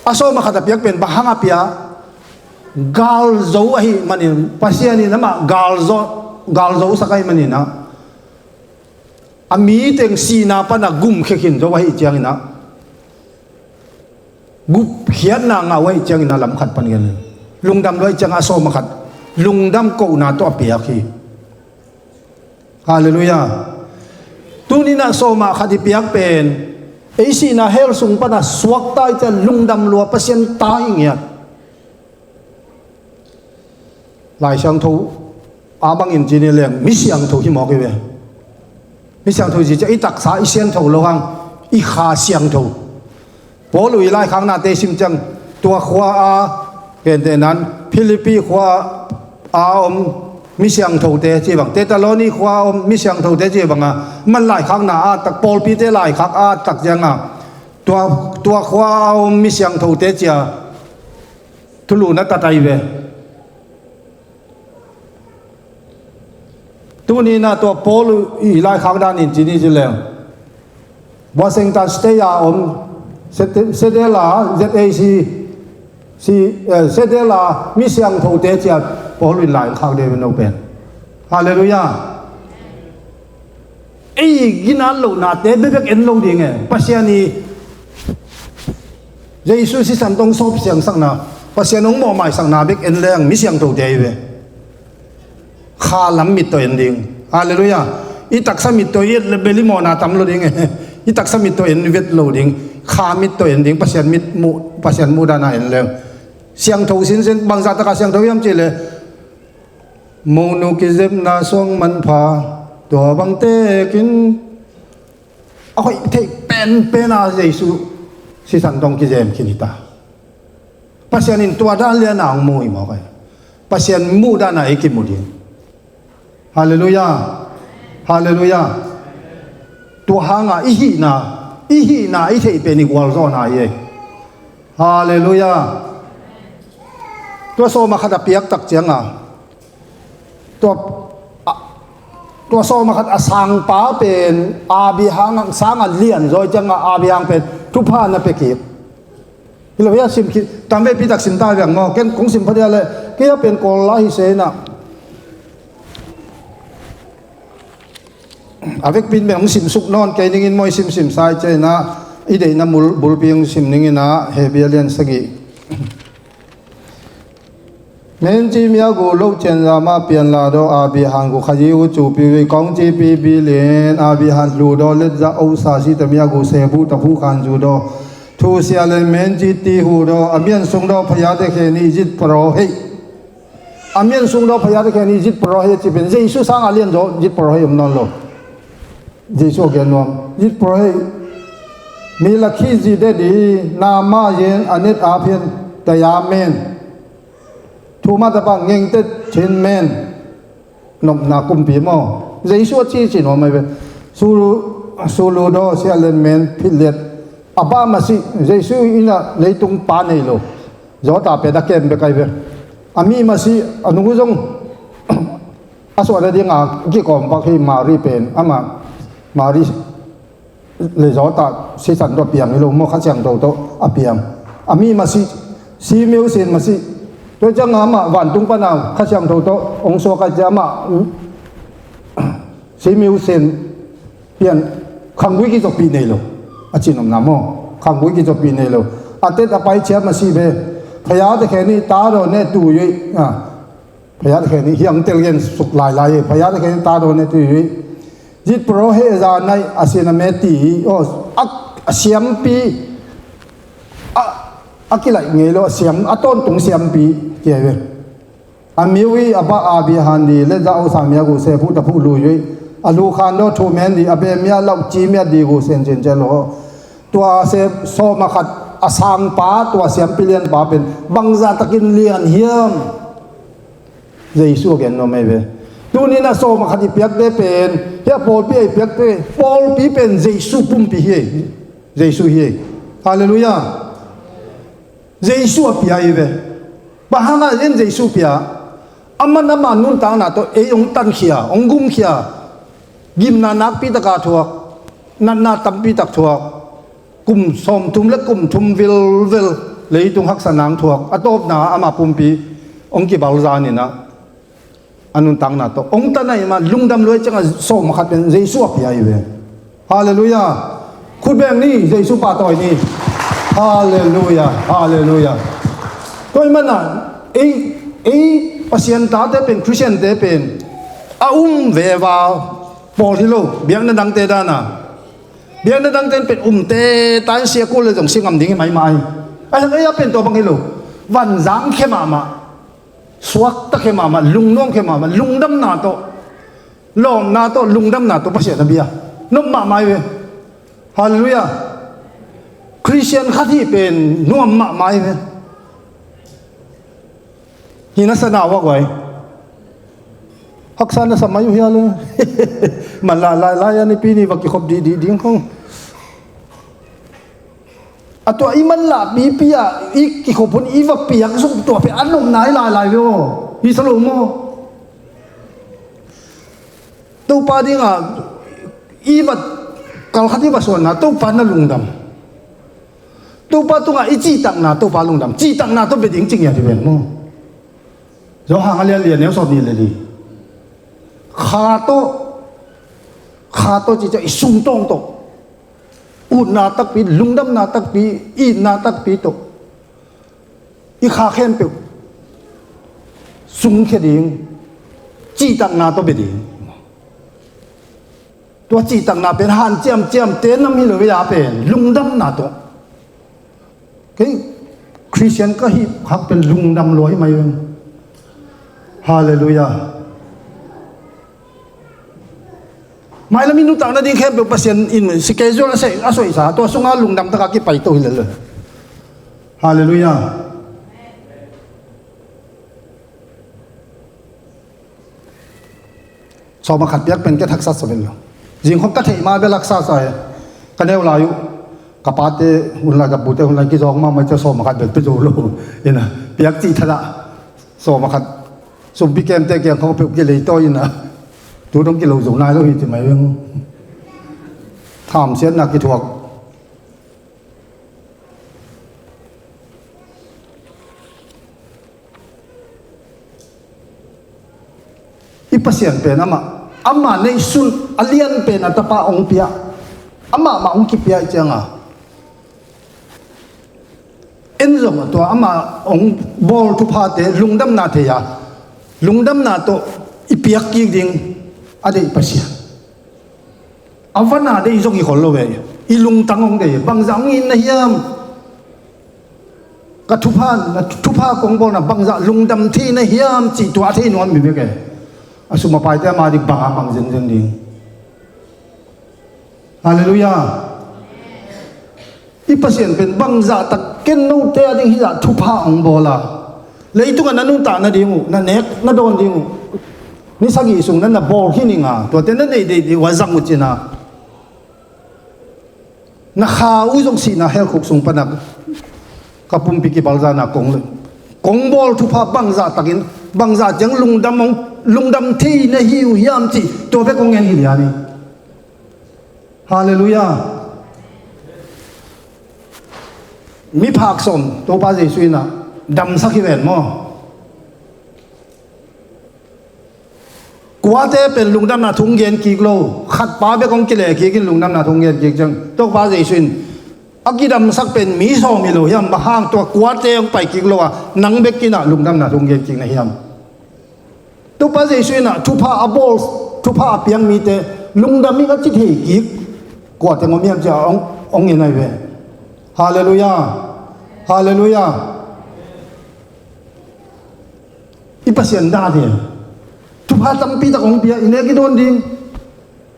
A sawm a khat a piak pen bang hang a pia? Galzo ahi manin, Pasian in amah galzo, galzosak ahi maninah a miteng sihna pana gumkhia khin zo ahi cianginah, gupkhiatna ngah uh ahi cianginah lam khat pan gen lungdam luai ciangah a sawm a khat lungdam kohna tawh a piak hi. Halleluiah. Tuninah sawm a khat i piak pen ei sihna hell sung pana suakta i cian lungdam lua Pasian ta hi ngiat. Lai Siangtho a bangin ci ni leng mi siangtho hi mawk hi ve. Mi siangtho hi ci ciah i taksa i siangtho lo hang, i kha siangtho. Paul uh i laikhaknate sim ciang tua khua a, kente nan Philippi khua a om mi siangthote ci bang, Thessaloni khua a om mi siangthote ci banga man laikhakna a tak, pawlpite laikhak a tak cianga tua, tua khua a om mi siangthote cia thulu na tatai ve. Tuninah tua Paul i laikhak danin ci ni ci leng Washington State a om Sede-, Sedela Z A C, si, eh, Sedela mi siangthote cia Paul in laikhak de ve no pen. Halleluiah. Ei ginat lohnate bebek en lo ding e. Pasian i Jesu sisan tawh hong sawp siangsakna, Pasian hong mawhmaisakna bek en leng mi siangthote ahi ve. Kha lam mit tawh en ding. Halleluiah. I taksa mit tawh i et le bel i mawhna tam lo ding e. I taksa mit tawh en vet lo ding. Kha mit tawh en ding. Pasian mit muh, Pasian muhdana en leng siangtho sinsen. Bangzah taka siangtho hiam cihleh monu kizepna suang manpha, tua bangtekin a hoih theih penpena Jesu sisan dong kizem khin hita. Pasian in tua dan liana hong mu hi mawk ai. Pasian muhdana ei kimu ding. Halleluiah. Halleluiah. Tua hanga i hihna, i hihna i theih pen i gualzawhna hi ei. Halleluiah. Tua sawm a khat a piak tak cianga tua, a, tua sawm a khat a sangpa pen Abraham sanga lian zaw cianga Abraham pen thupha na pia kik. Hi lo hia, sim kik, tam veipi tak sim ta viang maw? Ken kong sim pha dia leh kei a pen Kawl lai hi se inah. A vekpin beng hong simsuk nawn kei ningin maw, i simsim sai ciaina i deihna mul-, bulpi hong sim ninginah Hebru lian sagih. Menci miagu lo cianza mah pianla daw a biahan gu khayi u cupi ui kong cipi bilin a biahan hlu daw letza osa si ta miagu sebu ta phu khan zu daw. Thu sia le menci ti hu daw a mian sung daw phaya te khe ni zit paro hei. A mian sung daw phaya te khe ni zit paro hei ci pen Jesu sang a lian zaw zit paro hei om nawn lo. Jesu a gen nuam zit paro hei. Mi la khi zi de di na ma yen a net a phian ta ya men. Thuma tapa ngengte chin men. Nopna kumpi maw? Jesu a ci ci nuam ai ve. Sulu, sulu daw sia len men phit liat. A ba masi Jesu ina leitung pa nei lo. Zawta pe da kem be kai ve. A mi masi a nungu zong a suah le dinga kikawm pak hi Mari pen ama Mari le zawta sisan tawh a piang hi lo maw, Kha Siangtho tawh a piang. A mi masi si miu sin masi. Tua cianga amah vantung pana Kha Siangtho tawh hong suak ai cia amah si miu sin pian khanggui kizopih nei lo. A cinopna maw? Khanggui kizopih nei lo. A tet a pai cia masi ve. Phaya te khe ni ta daw ne tu yui. Phaya te khe ni hiang tel gen suk lailai hi. Phaya te khe ni ta daw ne tu yui. Zit paro he za nai a sin a me ti hi. Aw, a, a siampi a, a kilaih ngei lo a siam a tawntung siampi kia ve. A miu i a ba a bia han di le za o sa mia gu se phu ta phu lui yui. A lu khan daw thu men di a be mia lau ci mia di gu sen sen cia lo. Tua se sawm a khat a sangpa tua siampi lianpa pen bangza takin lian hiam? Jesu a gen nuam ei ve. Tunin a sawm a khat i piakte pen hia pawlpi a i piakte pawlpi pen Jesu pumpi hi ei. Jesu hi ei. Halleluiah. Jesu a pia hi ve. Bang hanga in Jesu pia? Aman ama nuntakna tawh ei hong tankhia hong gumkhia. Gimna nakpi taka thuak. Natna tampi tak thuak. Kum sawmthum le kum thum vilvel leitung haksa nang thuak a tawpna ama pumpi hong kibalzaninah a nuntakna tawh hong tanah ima lungdam luai cianga sawm a khat pen Jesu a pia hi ve. Halleluiah. Khutbeng ni, Jesu pahtawi ni. Halleluiah, halleluiah. Tua imanah ei, ei Pasian tate pen Khristiante pen a um veva pawl hi lo, biakna dangte dana. Biakna dangte in pen umte ta in sia kul le zong si ngam ding hi maimai. A hang ei a pen tua bang hi lo. Vanzang khia mahmah. Suakta khia mahmah, lungnuam khia mahmah, lungdamna tawh. Lawmna tawh, lungdamna tawh Pasian a bia. Nuam mahmah hi ve. Halleluiah. Khristian khat hi pen nuam mahmah hi ve. Hi na sana wak wai. Haksa na sa mai uh hia le. Man lai lai lai a nipi ni va kikhop dih dih ding khong. A tua i man lah pipi ah i kikhop hun i va piak zong tua pe a nopna i lai lai ve aw. Hi sa lo maw? Topa dinga i va kalkhat i va suanna Topa na lungdam. Topa tungah i cihtakna Topa lungdam. Cihtakna tawh bia ding ci ngiat hi ven maw? Johan a lian lian neu sawm nih le li. Kha tawh, kha tawh ci ciah i sungtawng tawh. Utna takpi, lungdamna takpi, itna takpi tawh. I kha khempeuh sungkhia ding, cihtakna tawh bia ding. Tua cihtakna pen hanciamciamte nam hi lo ei a pen lungdamna tawh. Kei Khristian ka hih hak pen lungdam lua hi mai ung. Halleluiah. Mailam i nuntak nading khempeuh Pasian in schedule a sei, a soisa, tua sunga lungdam taka kipai to hi lel. Halleluiah. Sawm a khat piak pen ket haksa sa ven lo. Zingkhawm ka theih ma bel haksa sa e. Ka neu lai uh. Ka pate hun lai, ka pute hun lai kizawng mahmah cia sawm a khat bel pe zo lo. Ina piak cih thadah. Sawm a khat. Sumpi kemte kiang khawng peuh kilei tawi ina. Tu dong kilo zo nai lo hi ci mai veng. Thamsiatna kithuak. I Pasian pen amah, amah neihsun a lian pen a tapa hong pia, amah mah hong kipia ih cianga. En zong tua ama hong bawl thuphate lungdamna thei a, lungdamna tawh i piak kik ding a deih Pasian. A van a deih zong hi khol lo ve. I lungtang hong deih. Bangzah hong itna hiam? Ka thupha, na thupha kong bawlna bangzah lungdam thei na hiam cih tua a thei nuam mi bek e. A sum a paite ama dik bang a mang zenzen ding. Halleluiah. I Pasian pen bangzah tak ken note a ding hizah thupha hong bawl a. Leitungah na nuntak nading uh, na nek na dawn ding uh, ni sagih sung na na bawl khin ing a, tuate na nei deih dih uh a zang uh cin a. Na kha uh zong sihna helkhuk sung pana ka pumpi kibalzana kong le, kong bawl thupha bangzah takin, bangzah ciang lungdam hong, lungdam thei na hi uh hiam cih tua bek kong ngen hi lian hi. Halleluiah. Miphak sawm Topa Jesuh in ah damsak hi ven maw? Kuate pen lungdamna thu hong gen kik lo, khatpa bek hong kileh kik in lungdamna thu hong gen kik ciang Topa Jesuh in a kidamsak pen mi sawm hi lo hiam? Bang hang tua kuate hong pai kik lo a nang bek in ah lungdamna thu hong gen kik na hiam? Topa Jesuh in ah thupha a bawl, thupha a piang mite lungdam in a ci thei kik kuate ngom hiam cia hong, hong en ai ve. Halleluiah. Halleluiah. I Pasian dan hi. Thupha tampi tak hong pia, i nek i dawn ding,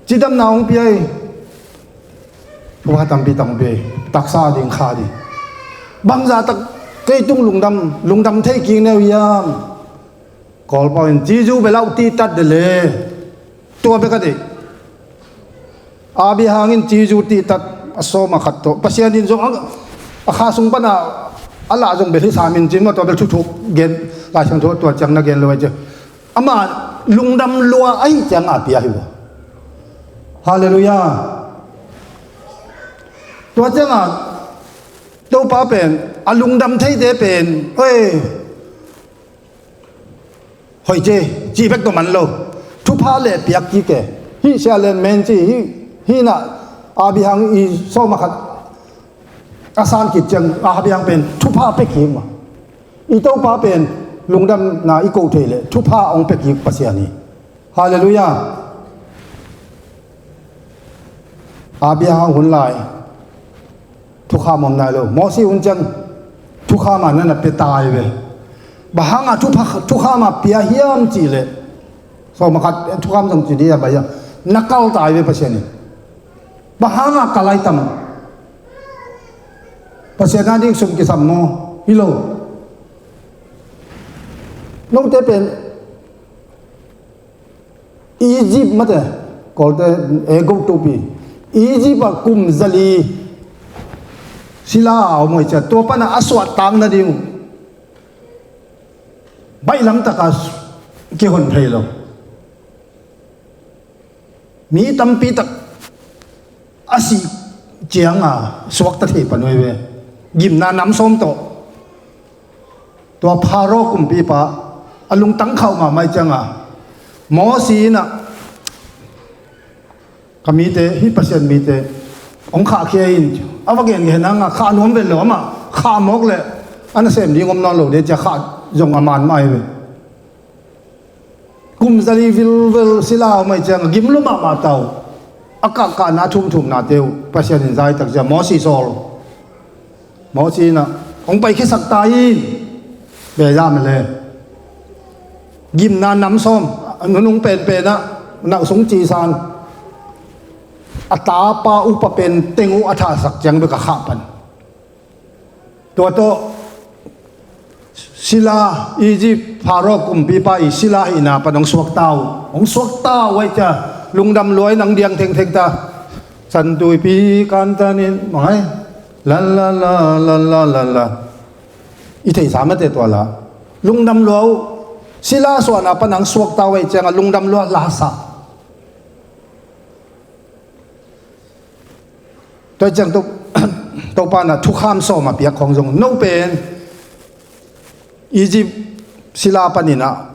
cidamna hong pia hi. Thupha tampi tak hong pia hi. Taksa ding kha ding. Bangzah tak kei tung lungdam, lungdam thei kik neu hiam? Kawlpau in cizu belau tihtat de le. Tua bek a deih. Abraham in cizu tihtat a sawm a khat tawh Pasian in zong a, a kha sung pana a lah zong bel hi sam in cin maw, tua bel thuthuk gen, Lai Siangtho tua ciang na gen lo ai cia. Ama lungdam lua ahi ciang a pia hi uh. Halleluiah. Tua ciang a Topa pen a lungdam theite pen, oi, hoih ce, cih bek tawh man lo. Thupha le piak kik e. Hih sia len men ci, hih, hih na Abraham i sawm a khat a san kik ciang Abraham pen thupha pia kik mah. I Topa pen lungdamna i ko thei le thupha hong pia kik Pasian hi. Halleluiah. Abraham hun lai thukham om nai lo. Mosi hun ciang thukham a na na pia tai ve. Bang hang a thupha, thukham a pia hiam cih leh, sawm a khat thukham zong ci dih a bai a, na kal tai ve Pasian in. Bang hang a kal ai tam? Pasian a ding sum kisam maw? Hi lo. Note pen Egypt mate, Kawlte, eh, Gotupi. Egypt a kum zali sila a om hoih cia, tua pana a suahtak nading uh baihlam taka kihon thei lo. Mi tampi tak a sih ciang a suakta thei pan uh hi ve. Gimna nam sawm tawh. Tua Pharaoh kumpipa a lungtang khauh mahmah ciang a Mosi in ah, ka mite, hih Pasian mite hong khahkhia in, a va gen gen hang a khah nuam ven lo, amah khah mawk leh a nasem ding om nawn lo de cia khah zong a man mah hi ve. Kum zali vilvel sila a om ai ciang a gim lua mahmah ta uh. A kahkahna thumthumnate uh Pasian in zaitak cia Mosi sawl. Mosi in ah hong paikhiasak ta in, bia zah mah le gimna nam sawm, a nunung penpen ah nauh sung cisan, a tapa upa pen teng uh a thahsak ciang bek a khah pan. Tua tawh sila, Egypt Pharaoh kumpipa i sila hihna pan hong suakta uh. Hong suakta uh ai cia lungdam lua in hong diang thengtheng ta. Santuipi kantanin mangai. Lala lala lala. I theihsa mate tua la. Lungdam lua uh. Sila suahna pan hong suakta uh ai ciang a lungdam lua lasa. Tua ciang to, Topa in ah thukham sawm a piak khawng zong no pen Egypt sila panin ah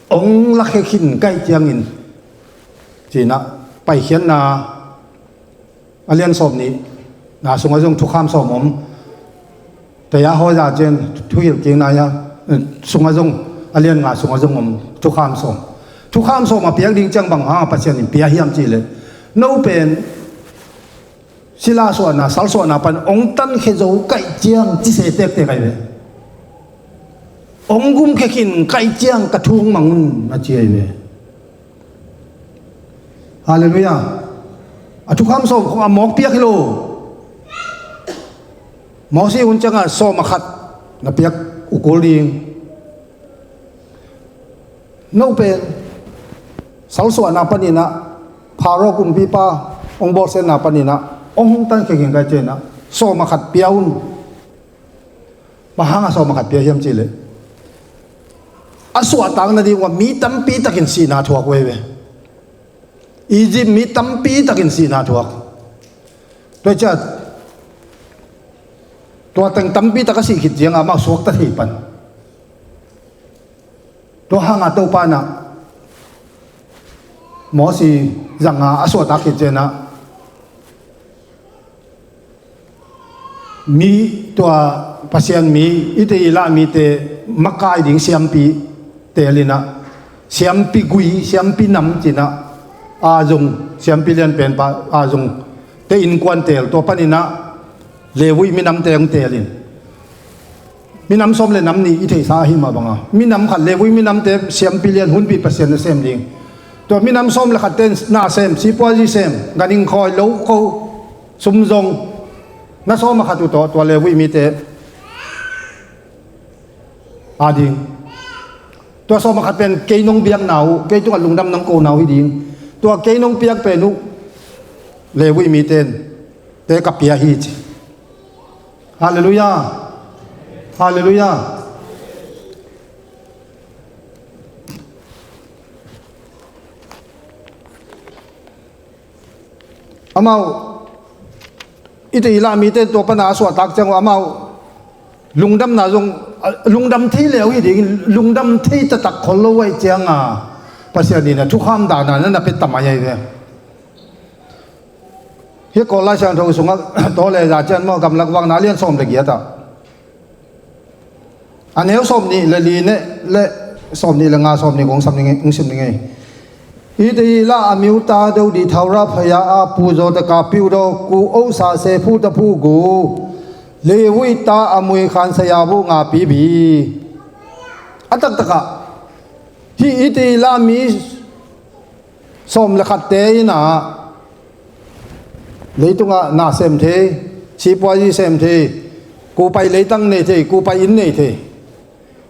hong lakhia khin ka hih ciangin, ci-in ah Paikhiatna a lian sawm nihna sungah zong thukham sawm om. Taya hawi za cian thuhilh kikna ia, sungah zong, a lian nga sungah zong om thukham sawm. Thukham sawm a piak ding ciang bang hanga Pasian in pia hiam cihleh, no pen sila suahna, sal suahna pan ong tankhia zo kaih ciang ci se tektek ahi ve. Ong gumkhia khin kaih ciang ka thu mang un a ci ahi ve. Halleluiah. A thukham sawm khong a mawk piak hi lo. Mosi hun ciangah sawm a khat na piak ukul ding. No pen sal suahna paninah, Pharaoh kumpipa ong bawlsiatna paninah ong tankhia khin kaih cianginah sawm a khat pia un. Bang hanga sawm a khat pia hiam cihleh, a suahtak nading uh a mi tampi takin sihna thuak uh ahi ve. Egypt mi tampi takin sihna thuak. Tua ciat tua teng tampi tak a sih khit ciangah amau suakta thei pan. Tua hanga Topa inah Mosi zanga a suahtak khit cianah, mi tua Pasian mi, Israel mite makai ding siampi telinah, siampi gui, siampi nam cinah, a zong siampi lianpenpa a zong te innkuan tel, tua paninah Levi minamte hong tel in. Minam sawm le nam nih i theihsa ahi mah banga, minam khat Levi minamte siampi lian hunpi Pasian na sem ding. Tua minam sawm le khatte in na sem, sipuazi sem, ganhing khawi, lo ko, sum zong, na sawm a khat uh tawh tua Levi mite a ding. Tua sawm a khat pen kei nong biakna uh, kei tungah lungdam nong kona uh hi ding. Tua kei nong piak pen uh Levi mite in te ka pia hi ci. Halleluiah. Halleluiah. Amau, i te i lah mite tua pana a suahtak ciang uh amau lungdamna zong, a, lungdam thei leu hi ding, lungdam thei taktak khol lo uh aih cianga Pasian in a thukham dana na na pia tamai ahi ve. Hih Kawl Lai Siangtho sungah tawh le za cian maw, Gamlak Vakna lian sawm le giat ah, a neu sawm nih le li neh le sawm nih le nga, sawm nih kong sam ning ei, kong sim ning ei. Hih te i lah a miu ta deuh di thaura phaya a pu zaw taka piu daw ku osa se phu ta phu gu Levi ta a mui khan saya bu nga pi bi. A taktakah hih i te i lah mi sawm le khatte in ah leitungah na sem thei, sipuazi sem thei, kupai leitang nei thei, kupai inn nei thei.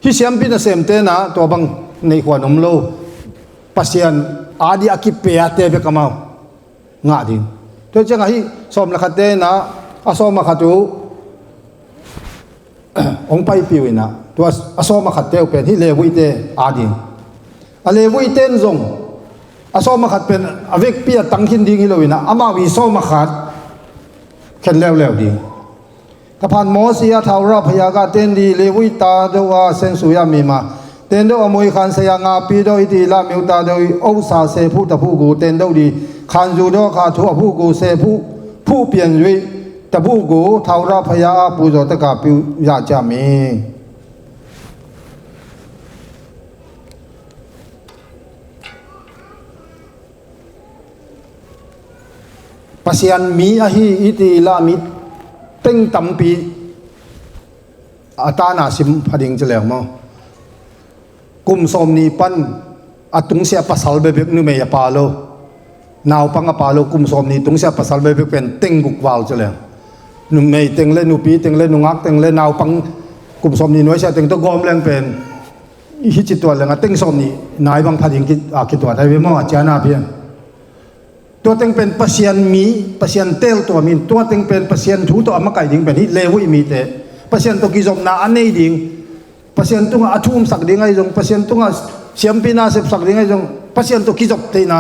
Hih siampi nasemte in ah tua bang neih khuan om lo. Pasian a dih a kipiate bek amau ngah ding. Tua ciangah hih sawm le khatte in ah a sawm a khat uh hong paipih uh in ah, tua a sawm a khatte uh pen hih Levite a ding. A Levite in zong a sawm a khat pen a vekpi a tang khin ding hi lo in ah, amau i sawm a khat khen leuleu ding. Ka phan Mosi a thaura phaya ka ten di Levi ta deuh a sensui a mima ten deuh a mui khan saya nga pi deuh i ti la miu ta deuh i osa se phu ta phu gu ten deuh di khan zu deuh kha thu a phu gu se phu phu pian zui ta phu gu thaura phaya a pu zaw taka piu ya cia mi. Pasian mi ahi i ti la mi teng tampi a tana sim phading ci leng maw? Kum sawm ni pan a tungsia pasal bebek numei a pa lo, naupang a pa lo, kum sawm ni tungsia pasal bebek pen teng guk val ci leng. Numei teng le nupi teng le nungak teng le naupang kum sawm ni nuaisia teng tawh gawm leng pen hi ci tuan leng a teng sawm ni nai bang phading a kituat hai ve maw a ciana pian. Tua teng pen Pasian mi, Pasian tel tua mi, tua teng pen Pasian thu tawh a makaih ding pen hih Levi mite, Pasian tawh kizopna a nei ding, Pasian tungah a thumsak ding ahi zong, Pasian tungah siampi na sepsak ding ahi zong, Pasian tawh kizop theihna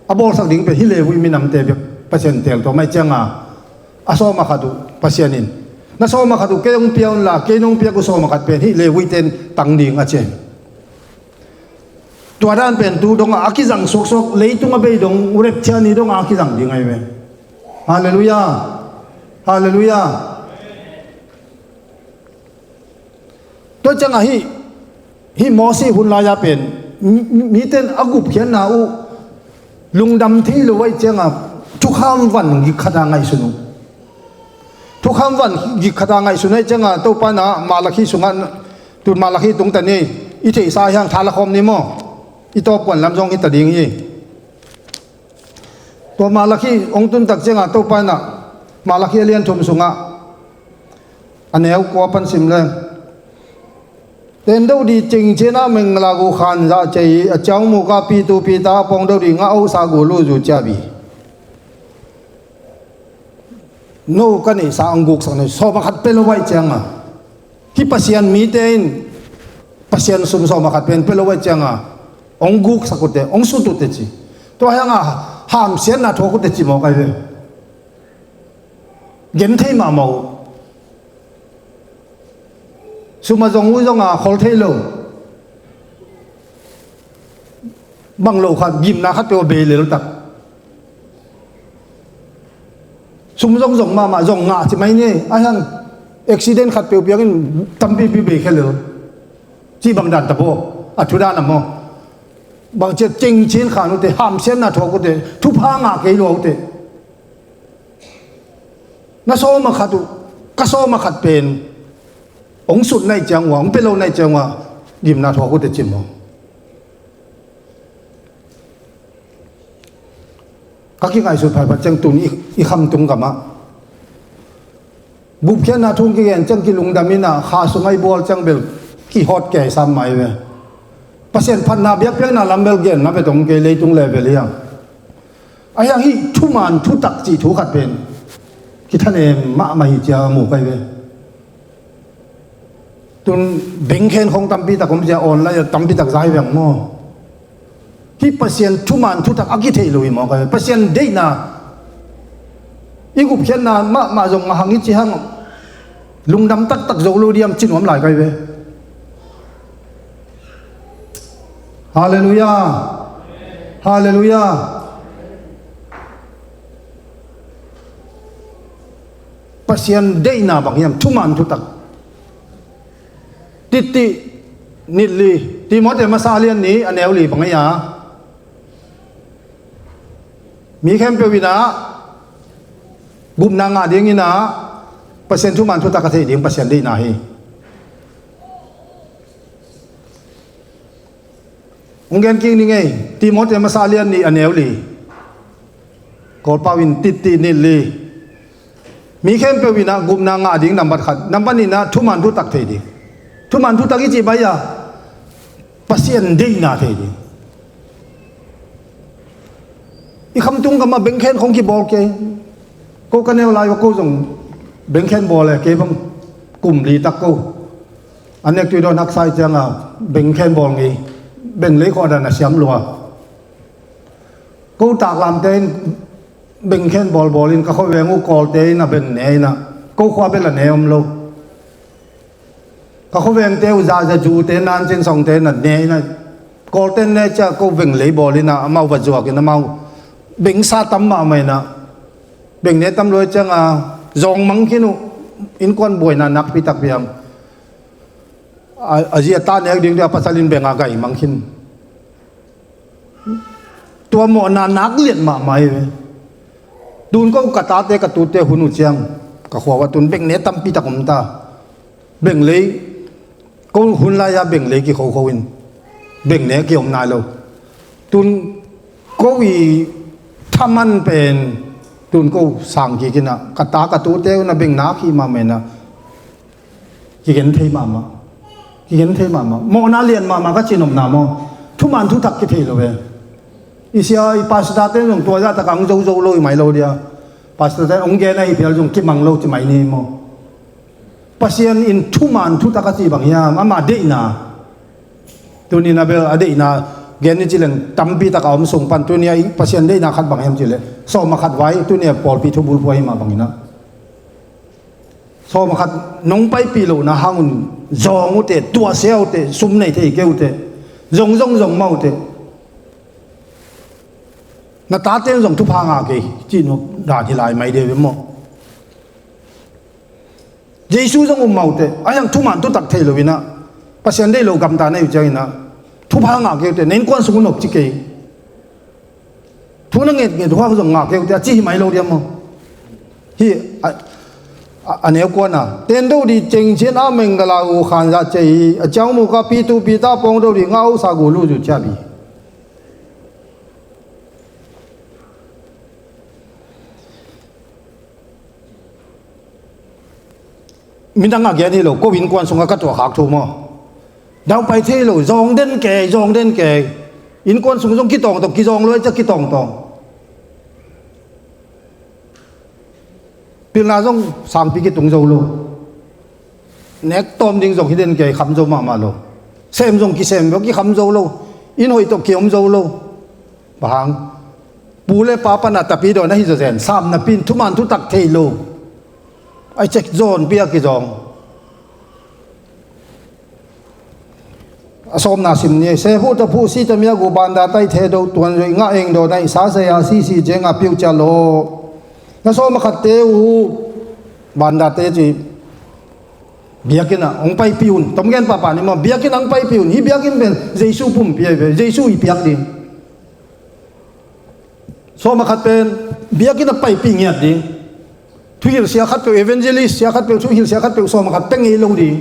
a bawlsak ding pen hih Levi minamte bek Pasian tel tua mai cianga a sawm a khat uh Pasian in na sawm a khat uh kei hong pia unla, kei nong piak uh sawm a khat pen hih Levite in tang ding a ci hi. Tua dan pen tu dongah a kizang suaksuak, leitung a bei dong, rapture ni dongah a kizang ding ahi ve. Halleluiah. Halleluiah. Ciangah hih, hih Moses hun lai-a pen mi, miten a gupkhiatna uh lungdam thei lo ahih ciangah thukham van gik khat a ngaihsun uh. Thukham van gik khat a ngaihsun ahih ciangah Topa in ah Malakhi sungah, tun Malakhi tungta ni, i theihsa hiang tha la khawm ni maw? I tawpkuan lam zong hi ta ding hi. Tua Malakhi hong tun tak ciangah Topa in ah Malakhi a lian thum sungah a neu kua pan sim le. Ten dau di cing cina meng la gu khan za cei a ciang mu ka pi tu pi ta pong dau di nga au sa gu lu zu cia bi. No ka neihsa hong guksak ni sawm a khat pe lo vai cianga. Hih Pasian mite in Pasian sum sawm a khat pen pe lo vai cianga hong guksak ute, hong sut ute ci. Tua hianga hamsiatna thuak ute ci mawk ai ve. Gen thei mahmah uh. Sum a zong uh zonga khol thei lo. Bang lo khat gimna khat peuh a bei lel tak. Sum zong zong mahmah zong ngah ci mai ni. A hiang accident khat peuh piangin tampipi bei khia lel. Ci bang dan ta baw. A thu dan a maw. Bang ciat cengcin khan ute, hamsiatna thuak ute, thupha ngah kei lua ute. Na sawm a khat uh, ka sawm a khat pen hong sut nai ciang ua, hong pe lo nai ciang ua, gimna thuak ute cim uh. Ka kingaihsut phaiphat ciang tun i, i khamtung gamah gupkhiatna thung kigen ciang kilungdam inah kha sungah i bual ciang bel kihawt kei sam mai ve. Pasian phatna biakpiakna lam bel genna ve tong kei leitung level hiang. A hiang hih thuman thutak cih thu khat pen kithanem mahmah hi cia mu kai ve. Tun bengkhen khong tampi tak om cia online tampi tak zai veng maw? Hih Pasian thuman thutak a kitheih lo hi maw kai ve. Pasian deihna i gupkhiatna mahmah zong a hang i ci hang lungdam taktak zo lo diam ci nuam lai kai ve. Halleluiah. Halleluiah. Pasian deihna bang hiam thuman thutak. Titti nit li Timote masa lian ni a neu li bang hiam. Mi khempeuh inah gupna ngah dinginah Pasian thuman thutak a theih ding Pasian deihna hi. Hong gen kik ni ngei Timote masa lian ni a neu li. Kawlpau in titti nit li. Mi khempeuh inah gupna ngah ding nambat khat, nambat nihna thuman thutak thei ding. Thuman thutak i cih bai a Pasian deihna thei ding. I khamtung gamah bengkhen khong kibawl kei. Ko ka neu lai uh ko zong bengkhen bawl e kei bang kum li tak ko. A nek tui dawn haksa i cianga bengkhen bawl ngei. Beng lei khawh dan a siam lua. Ko taklamte in bengkhen bawlbawl in ka khuaveng uh kawlte in a beng ne inah ko khua bel a ne om lo. Ka khuavengte uh zaza zute nancin songte in a ne inah kawlte ne cia ko beng lei bawl inah amau va zuak in amau bengsa tam mahmah inah beng ne tam luai cianga zawng mang khin uh innkuan buaina nakpi takpi ang a, a zi a ta nek ding dia pasal in beng a gai mang khin. Tua mawhna nak liat mahmah hi ve. Tun ko ka tate ka tute hun uh ciang ka khua uh a tun beng ne tampi tak om ta. Beng lei ko hun lai-a beng lei kikhokho in beng ne kiom nai lo. Tun ko i thaman pen tun ko sang kik inah ka ta ka tute un a beng nak hi mahmah inah. Kigen thei mahmah. Kigen thei mahmah. Mawhna lian mahmah ka cinopna maw? Thuman thutak kithei lo ve. I sia i pastor ten zong tua zah takah hong zozo lo i mai lo dia. Pastor ten hong gen ahi phial zong kimang lo ci mai ni maw? Pasian in thuman thutak a ci bang hiam? Ama deihna. Tuni na bel a deihna gen ni ci leng tampi taka om sung pan tuni a Pasian deihna khat bang hiam ci le sawm a khat vai tuni a pawlpi thubul pua hi mah bangina. Sawm a khat nong paipih lohna hangun zawng uhte, tuahsia uhte, sum nei thei kei uhte, zong zong zong mah uhte. Na tate zong thupha ngah kei cih dan hi lai mai deuh ve maw? Jesu zong um mah uhte, a hiang thuman thutak thei lo inah Pasian deih lo gamta na hi uh ciangin ah, thupha ngah kei uh teh, na innkuan sung un nop ci kei. Thu na ngetnget uh hang zong ngah kei uh teh, a ci hi mai lo diam maw? Hih a, a, a neu kuan a, ten do di ceng cian a meng gala gu khan za cei, a ciang mu ka pi tu pi ta pong do di ngau sa gu lu zu cia bi. Midang a gen hi lo, ko innkuan sungah ka tuahkhak thu maw? Daupai thei lo, zawng den kei, zawng den kei. Innkuan sung zong kitawngtawng, kizawng luai ca kitawngtawng. Pilna zong sangpi kitung zo lo. Nek tawm ding zong hi den kei, kham zo mahmah lo. Sem zong kisem bek, kikham zo lo. Inn hoih tawh kiom zo lo. Bang hang? Pu le pa pana tapi dawn ahi zawzen, sam napi in thuman thutak thei lo. Ai cek zawn pia kizawng. A sawmna sim ni, se phuh ta phuh si ta mia gu banda tai the do tuan zui ngah eng dawn ai sa saya si si jenga piu cia lo. Na sawm a khatte uh banda te ci biakinn ah hong paipih un. Tom gen pahpah ni maw, biakinn ah hong paipih un. Hih biakinn pen Jesu pumpi ahi ve, Jesu i piak ding. Sawm a khat pen biakinn ah paipih ngiat ding. Thuhilh sia khat peuh, evangelist sia khat peuh, thuhilh sia khat peuh, sawm a khat pia ngei lo ding.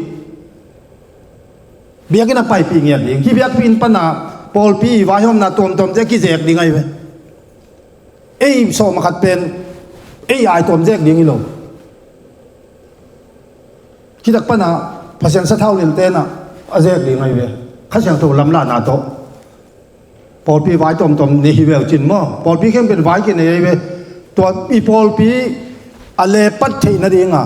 Biakinn ah paipih ngiat ding. Hih biakpi inn pana pawlpi vaihawmna tuamtuamte a kizek ding ahi ve. Ei sawm a khat pen ei ai tuam zek ding hi lo. Khitak pana Pasian sathau nilh tenah a zek ding ahi ve. Kha Siangtho lamlahna tawh pawlpi vai tuamtuam nei hi ve uh cin maw? Pawlpi khempeuh vai kinei ahi ve. Tua i pawlpi a lepat theih nadinga,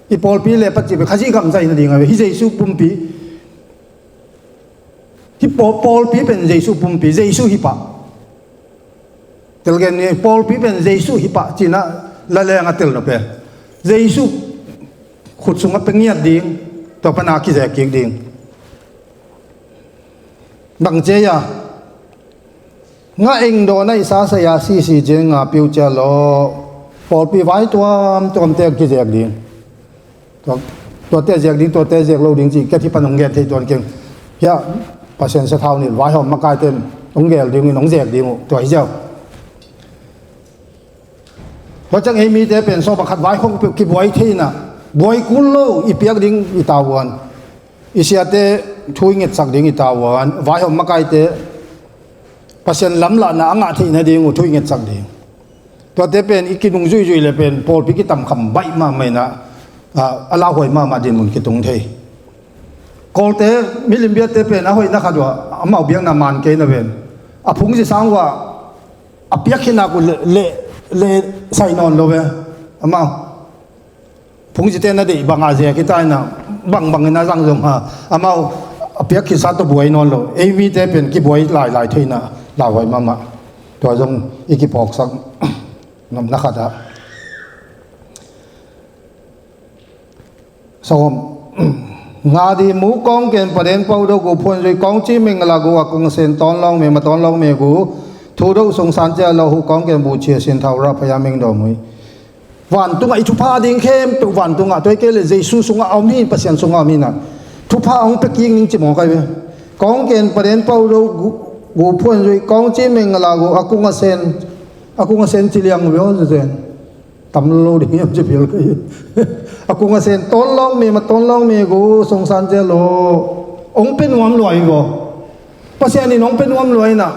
i pawlpi lepat cih pen Khazih gam zaih nadinga ve. Hih Jesu pumpi, hih paw-, pawlpi pen Jesu pumpi, Jesu hi pah. Telgen ni, pawlpi pen Jesu hi pah cinah la leng a tel nop e. Jesu khut sungah pia ngiat ding, tua pana kizek kik ding. Bang cia ngah eng dawn a i sa saya sisi cia nga piu cia law, pawlpi vai tuamtuamte kizek ding. Tua, tuate ziak ding, tuate ziak lo ding ci, ka thi pan hong gen thei tuan keng. Hiah Pasian sathau nilh vaihawm makaite in hong gel ding in hong ziak ding uh, tua hi ziau. Tua ciang ei mite pen sawm a khat vai khong peuh kibuai thei inah, buai kul lo i piak ding i tauan. I siate thu i ngetsak ding i tauan, vaihawm makaite Pasian lamlahna a ngah theih nading uh thu i ngetsak ding. Tuate pen i kinung zuihzuih le pen pawlpi kitamkham baih mahmah inah, a, a lauhuai mahmah dinmun kitung thei. Kawlte, milim biate pen a hoihna khat uh ah, amau biakna man kei na ven. A phungzi sang uh ah, a piak khitnak uh le, le, le sai nawn lo ve. Amau phungzite na deih banga zek hi ta inah, bangbang inah zang zong ha, amau a piak khitsa tawh buai nawn lo. Ei mite pen kibuai lailai thei inah lauhuai mahmah. Tua zong i kiphawksak nopna khatah. Sawm. Nga di mu kawng ken paden pau do gu phuan zui kawng ci meng la gu a kung sen tawn lawng me ma tawn lawng me gu thu do sung san cia lo hu kawng ken bu cia sin thau ra phaya meng do mui. Vantungah i thupha ding khempeuh vantungah, tua hi kei le Jesu sungah a om hi, Pasian sungah a om hi na. Thupha a hong pia kik ning ci mawk ahi ve. Kawng ken paden pau do gu, gu phuan zui kawng ci meng la gu a kung a sen, a kung a sen ci liang ve aw zen. Tam lo ding hiam ci pial ka hi. A kung a sen tawn lawng me ma tawn lawng me gu song san cia lo. Hong pia nuam lua hi vaw. Pasian in hong pia nuam lua hi na.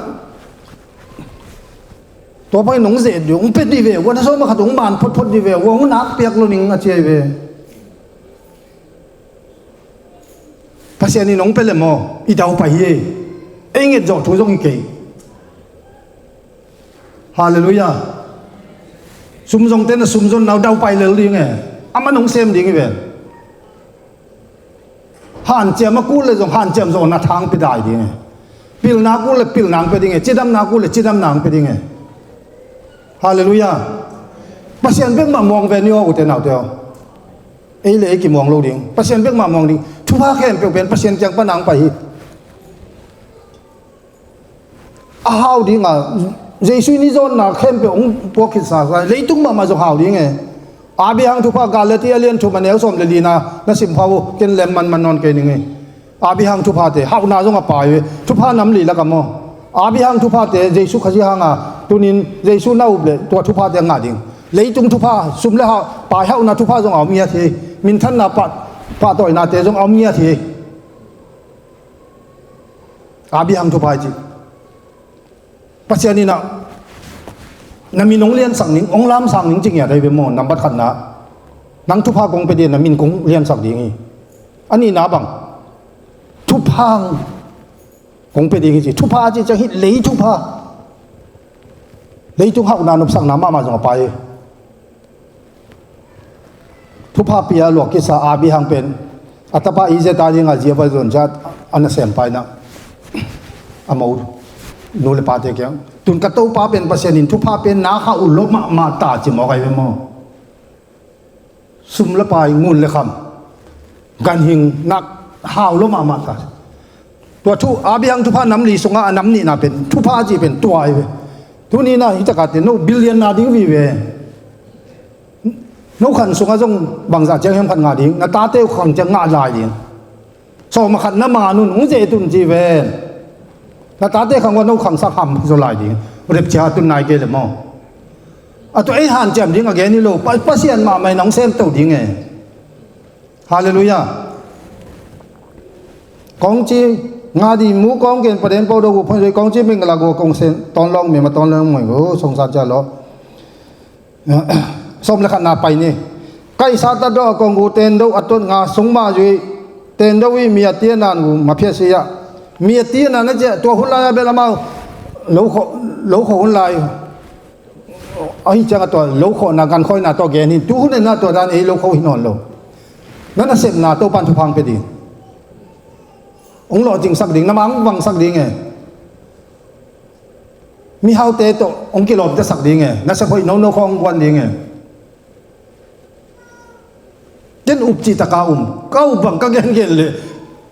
Tua bangin hong zet dih, hong pia dih ve, ua na sawm a khat hong man photphot dih ve, ua hong nak piak lo ning a ci ahi ve. Pasian in hong pia le maw, i daupai hi. Ei nget zawh thu zong hi kei. Halleluiah. Sum zongte na sum zon nau daupai lel ding e. Aman hong sem ding hi ve. Hanciam a kul le zong hanciam zawhna thang pia dai ding e. Pilna a kul le pilna ang pia ding e. Cidamna a kul le cidamna ang pia ding e. Halleluiah. Pasian bek mah muang ve ni aw ute naute aw. Ei le ei kimuang lo ding. Pasian bek mah muang ding. Thupha khempeuh pen Pasian kiang pan ang pai hi. A hau ding a, Jesu in i zawnna khempeuh hong puak khitsa sa, leitung mahmah zong hau ding e. A bia hang thupha Galati a lian thum a neu sawm le lina na sim pha uh, ken lem manman nawn kei ning e. Abraham thuphate hauhna zong a pai ve. Thupha nam li lak a maw? Abraham thuphate Jesu Khazih hanga tunin Jesu na up leh tua thuphate a ngah ding. Leitung thupha, sum le hau, pai hauhna thupha zong a om ngiat hi. Minthanna pah, pahtawinate zong a om ngiat hi. Abraham thupha hi ci. Pasian in ah na min hong liansak ning, hong lamsang ning ci ngiat ahi ve maw? Nambat khatna, nang thupha kong pia ding, na min kong liansak ding hi. A nihna bang, thupha kong pia ding hi ci. Thupha ci ciang hih lei thupha, leitung hauhna nopsakna mahmah zong a pai hi. Thupha pia luak kisa Abraham pen a tapa Isaac a dinga zia va zon ciat a nasem paina a mo nu le pate kiang, tun ka topa pen Pasian in thupha pen nak hau lo mahmah ta ci mawk ahi ve maw? Sum le pai, ngun le kham, ganhing nak hau lo mahmah ta. Tua thu Abraham thupha nam li sunga a nam nihna pen thupha ci pen tua ahi ve. Tuni na hi takate no billion na ding vive. No khan sunga zong bangzah ciang hiam khat ngah ding, na tate uh khang ciang ngah lai ding. Sawm a khat na man un hong zeh tun ci ven. Na tate khang ua no khang sak ham zo lai ding. Rep cia tun nai kei le maw? A tua ei hanciam ding a gen hi lo. Pa, Pasian mahmah in hong sem to ding e. Halleluiah. Kong ci nga di mu kong gen paden pau do gu phon zoi kong ci ming la gu kong sen ton long mi ma ton long mo gu song sa cia lo. Sawm le khatna pai ni. Kaihsa tatdawh a kong gu tendo a tuat nga sung mah zui tendo i mi a tia nan gu ma phiat si ah. Mi a tia nan a cia tua hun lai a bel amau lo khawh, lo khawh hun lai. Ahi ciang a tua lo khawhna gan khawina tua gen hin tu hun en a tua dan ei lo khawh hi nawn lo. Na nasepna Topan thupha hong pia ding. Hong lawhcingsak ding, na ma hong vangsak ding e. Mihaute tawh hong kilawmtasak ding e, nasep hoih nono khawng hong guan ding e. Ken up cih taka um, ka up bang ka gengen le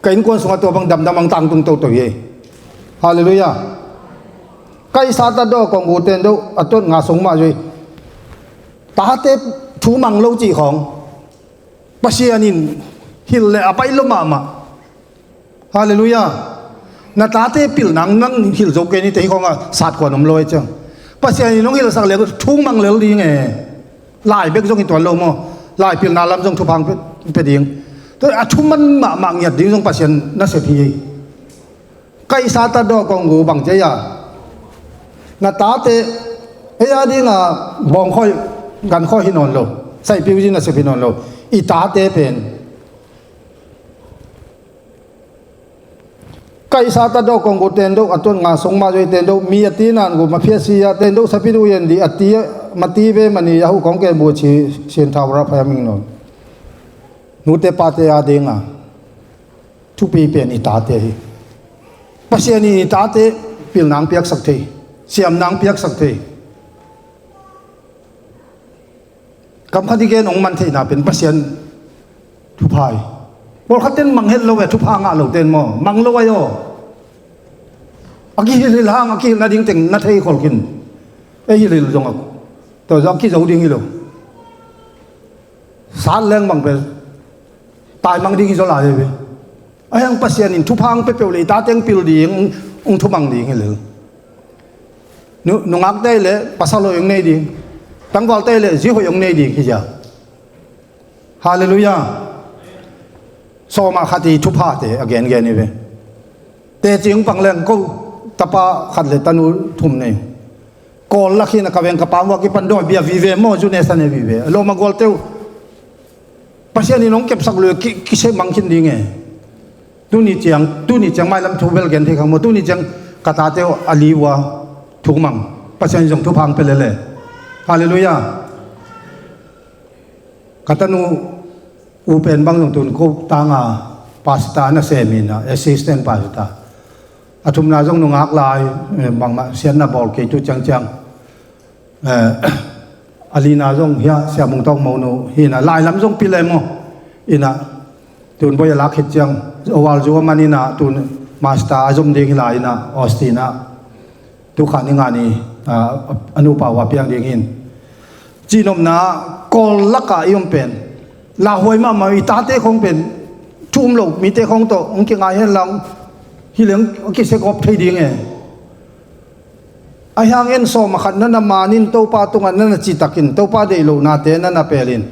ka innkuan sungah tua bang damdam ang tangtung toto hi. Halleluiah. Kaihsa tatdawh kong gu tendo a tuat nga sung mah zui. Tate thu mang lo cih khawng Pasian in hilh le a pai lo mahmah. Halleluiah. Na tate pilna nang hilh zo kei ni tei khawngah satkuan om lo e ciang. Pasian in hong hilhsak le thung mang lel ding e. Lai bek zong hi tuan lo maw? Lai pilna lam zong thupha hong pia, pia ding. Tua a thuman mahmah ngiat ding zong Pasian nasep hi. Kaihsa tatdawh kong gu bang cia. Na tate ei a dinga bawngkhawi gankhawh hi nawn lo. Saihpiu zi nasep hi nawn lo. I tate pen Kaihsa tatdawh kong gu tendo a tuat nga sung mah zui tendo mi a ti nan gu ma phiat si a tendo sapi du yen di a ti ma ti ve ma ni a hu kong ke bu ci sin thau ra phaya ming non. Nute pate a dinga thupi pen i tate hi. Pasian in i tate pilnang piaksak thei, siamnang piaksak thei. Kam khat i gen hong man theihna pen Pasian thupha hi. Pawlkhat ten mang het lo e, thupha ngah lo ten maw? Mang lo ahi aw. A kihilhilh hang a kihilh nading teng na thei khol khin. Ei hilhilh zong a tua zong a kizo ding hi lo. Sat leng bang pen taimang ding hi zaw lai hi ve. Ahi hang Pasian in thupha hong pia peuh le i tate hong pil ding, hong thumang ding hi lel. Nu, nungakte le pasal hoih hong nei ding, tangvalte le zi hoih hong nei ding hi zia. Halleluiah. Sawma khat i thuphate a gengen hi ve. Teci hong pang leng ko tapa khat le tanu thum nei. Kawl lak hi na ka veng ka pam uh a kipan dawi bia vive maw zu ne sa ne vive. Lawm a gualte uh Pasian in hong kepsak lui ki, kiseh mang khin ding e. Tuni ciang, tuni ciang mailam thu bel gen thei khang maw, tuni ciang ka tate uh a li uh a thu mang. Pasian in zong thupha hong pia lele. Halleluiah. Ka tanu u pen bang zong tun ko tanga pastor na sem in a assistant pastor. A thumna zong nungak lai, eh, bangmah siatna bawl kei tu ciangciang. Eh, a lina zong hia Sia Mung Tawk Mo nu hi na lai lam zong pi le maw. Ina tun boi a lak khit ciang owal zu a man ina tun master a zom ding hi la ina Austin a. Tu kha ni nga ni, ah, a nupa uh a piang ding hin. Cihnopna Kawl laka i om pen lauhuai mahmah i tate khong pen thu um lo mite khawng tawh hong kingai hen lang, hi leng a kisekgawp thei ding e. Ahi hangin sawm a khat na na manin Topa tungah na na citakin Topa deih lohnate na na pelin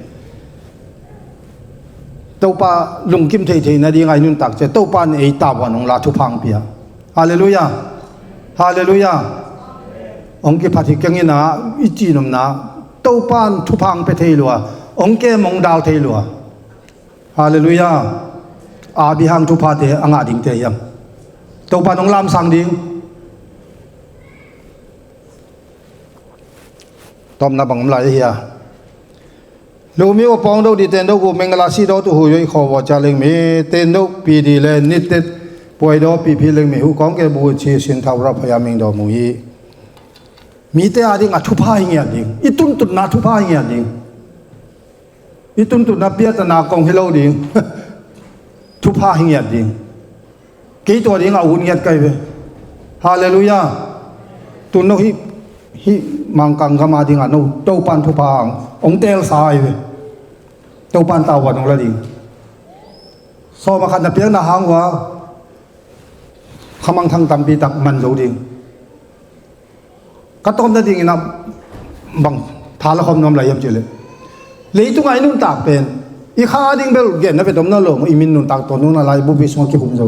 Topa lungkim theithei nadinga i nuntak ciang Topa in ei tavuan hong la thupha hong pia. Halleluiah. Halleluiah. Hong kiphat hi keng in ah i cihnopna Topa in thupha hong pia thei lua, hong kem hong dal thei lua. Halleluiah. Abraham thuphate a ngah dingte hiam? Topa in hong lamsang ding. Tawpna bang om lai ahi a? Lumi wa pawng do di ten do gu mengala si do tu hu yoi khaw wa ca leng mi ten do pi di le nit tet puai do pi phi leng mi hu kawng ke bu ci sin thau ra phaya ming do mu hi. Mite a ding a thupha hi ngiat ding. I tuntutna thupha hi ngiat ding. I tuntutna piatana kong hi lo ding. Thupha hi ngiat ding. Kei tua ding a ut ngiat kai ve. Halleluiah. Tun no hi, hi Mangkang gam a ding a no Topan thupha ang hong telsa ai ve. Topan tavuan hong la ding. Sawm a khat na piakna hang ua khamangthang tampi tak man zo ding. Ka tawpna dingin a bang tha la khawm nuam lai hiam cih leh, leitungah i nuntak pen i kha ding bel genna vet om nawn lo, i min nuntak tawh nungna lai bupi sungah kikhum zo.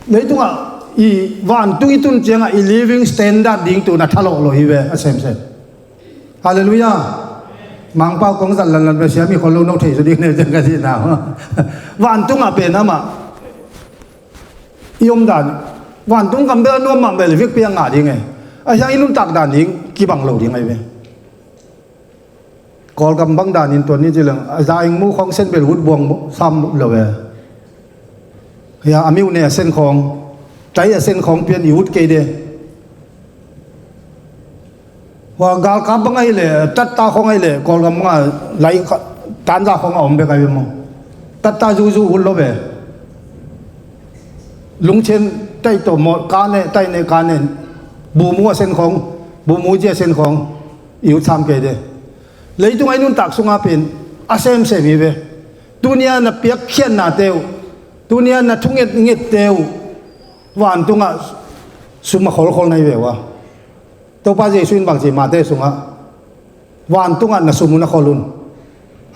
Leitungah i vantung i tun ciangah i living standard ding tun a thalawh lo hi ve a semsem. Halleluiah. Mangpau kong zat lanlan ve siam i khol lo no thei zo ding ne ciang ka cihna. Vantungah pen amah i om dan vantung kam bel a nuam mah bel vekpi a ngah ding e. A hiang i nuntak dan ding kibang lo ding ai ve. Kawlgam bang danin tuan ni ci leng a za ing mu khong sen bel ut buang sam lo e. Hia a miu ne a sen khong tai a sen khong pian i ut kei de. Hua galkap bang ahi le tatta khong ahi le Kawlgam banga lai tanza khong a om bek ahi maw? Tatta zuzu ut lo ve. Lungchen taih tawh mawh ka ne taih ne ka ne bumu a sen khong bumu ci a sen khong i ut sam kei de. Leitung a i nuntak sunga pen a semsem hi ve. Tunia na piakkhiatna teu tunia na thunget nget teu vantungah sum a kholkhol na hi ve ua. Topa Jesu in bangci mate sungah vantungah na sum uh na khol un.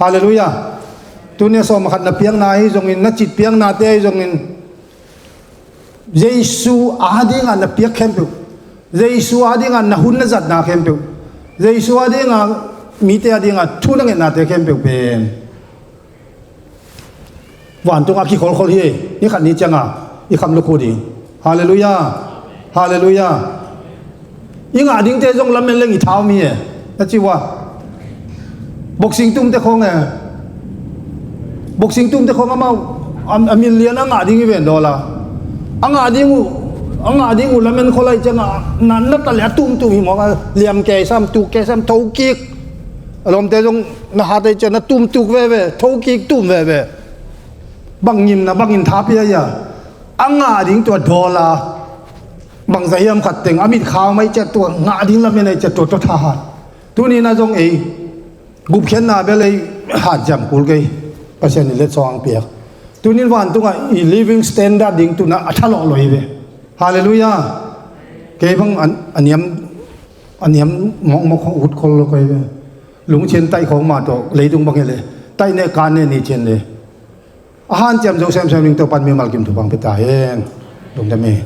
Halleluiah. Tunia sawm a khat na piakna ahi zongin na cit piaknate ahi zongin Jesu a dingah na piak khempeuh, Jesu a dingah na hun na zatna khempeuh, Jesu a dingah mite a dingah thu na ngetnate khempeuh pen vantungah kikholkhol hi. Ni khat ni cianga i kham lukhu ding. Halleluiah. Halleluiah. I ngah dingte zong lamen leng i thau mi e. Na ci ua boxing tumte khong e. Boxing tumte khong amau a million a ngah ding i ven dawla a ngah ding uh a ngah ding uh lamen kholai cianga na na ta le a tumtum hi mawk a liam kei sam tuk kei sam thokik. A lawmte zong na hat ai cian na tumtuk veve thokik tum veve. Bang ngimna bangin tha pia ia a ngah ding tua dawla bang zahiam khat teng a mit khau mai ciat tua ngah ding lamen ai ciat tua tua tha hat. Tuni na zong ei gupkhiatna bel ei hat ciam kul kei. Pasian in letsawng ang piak. Tunin vantungah i living standard ding tuna a thalawh lo hi ve. Halleluiah. Kei bang a niam a niam mawkmawk khong ut khol lo kei ve. Lungchen taih khong mah tawh leitung bang hi le taih ne kan ne ni chen le a hanciam zo semsem ding Topan mimal kim thupha hong pia ta hen. Lungdam hi.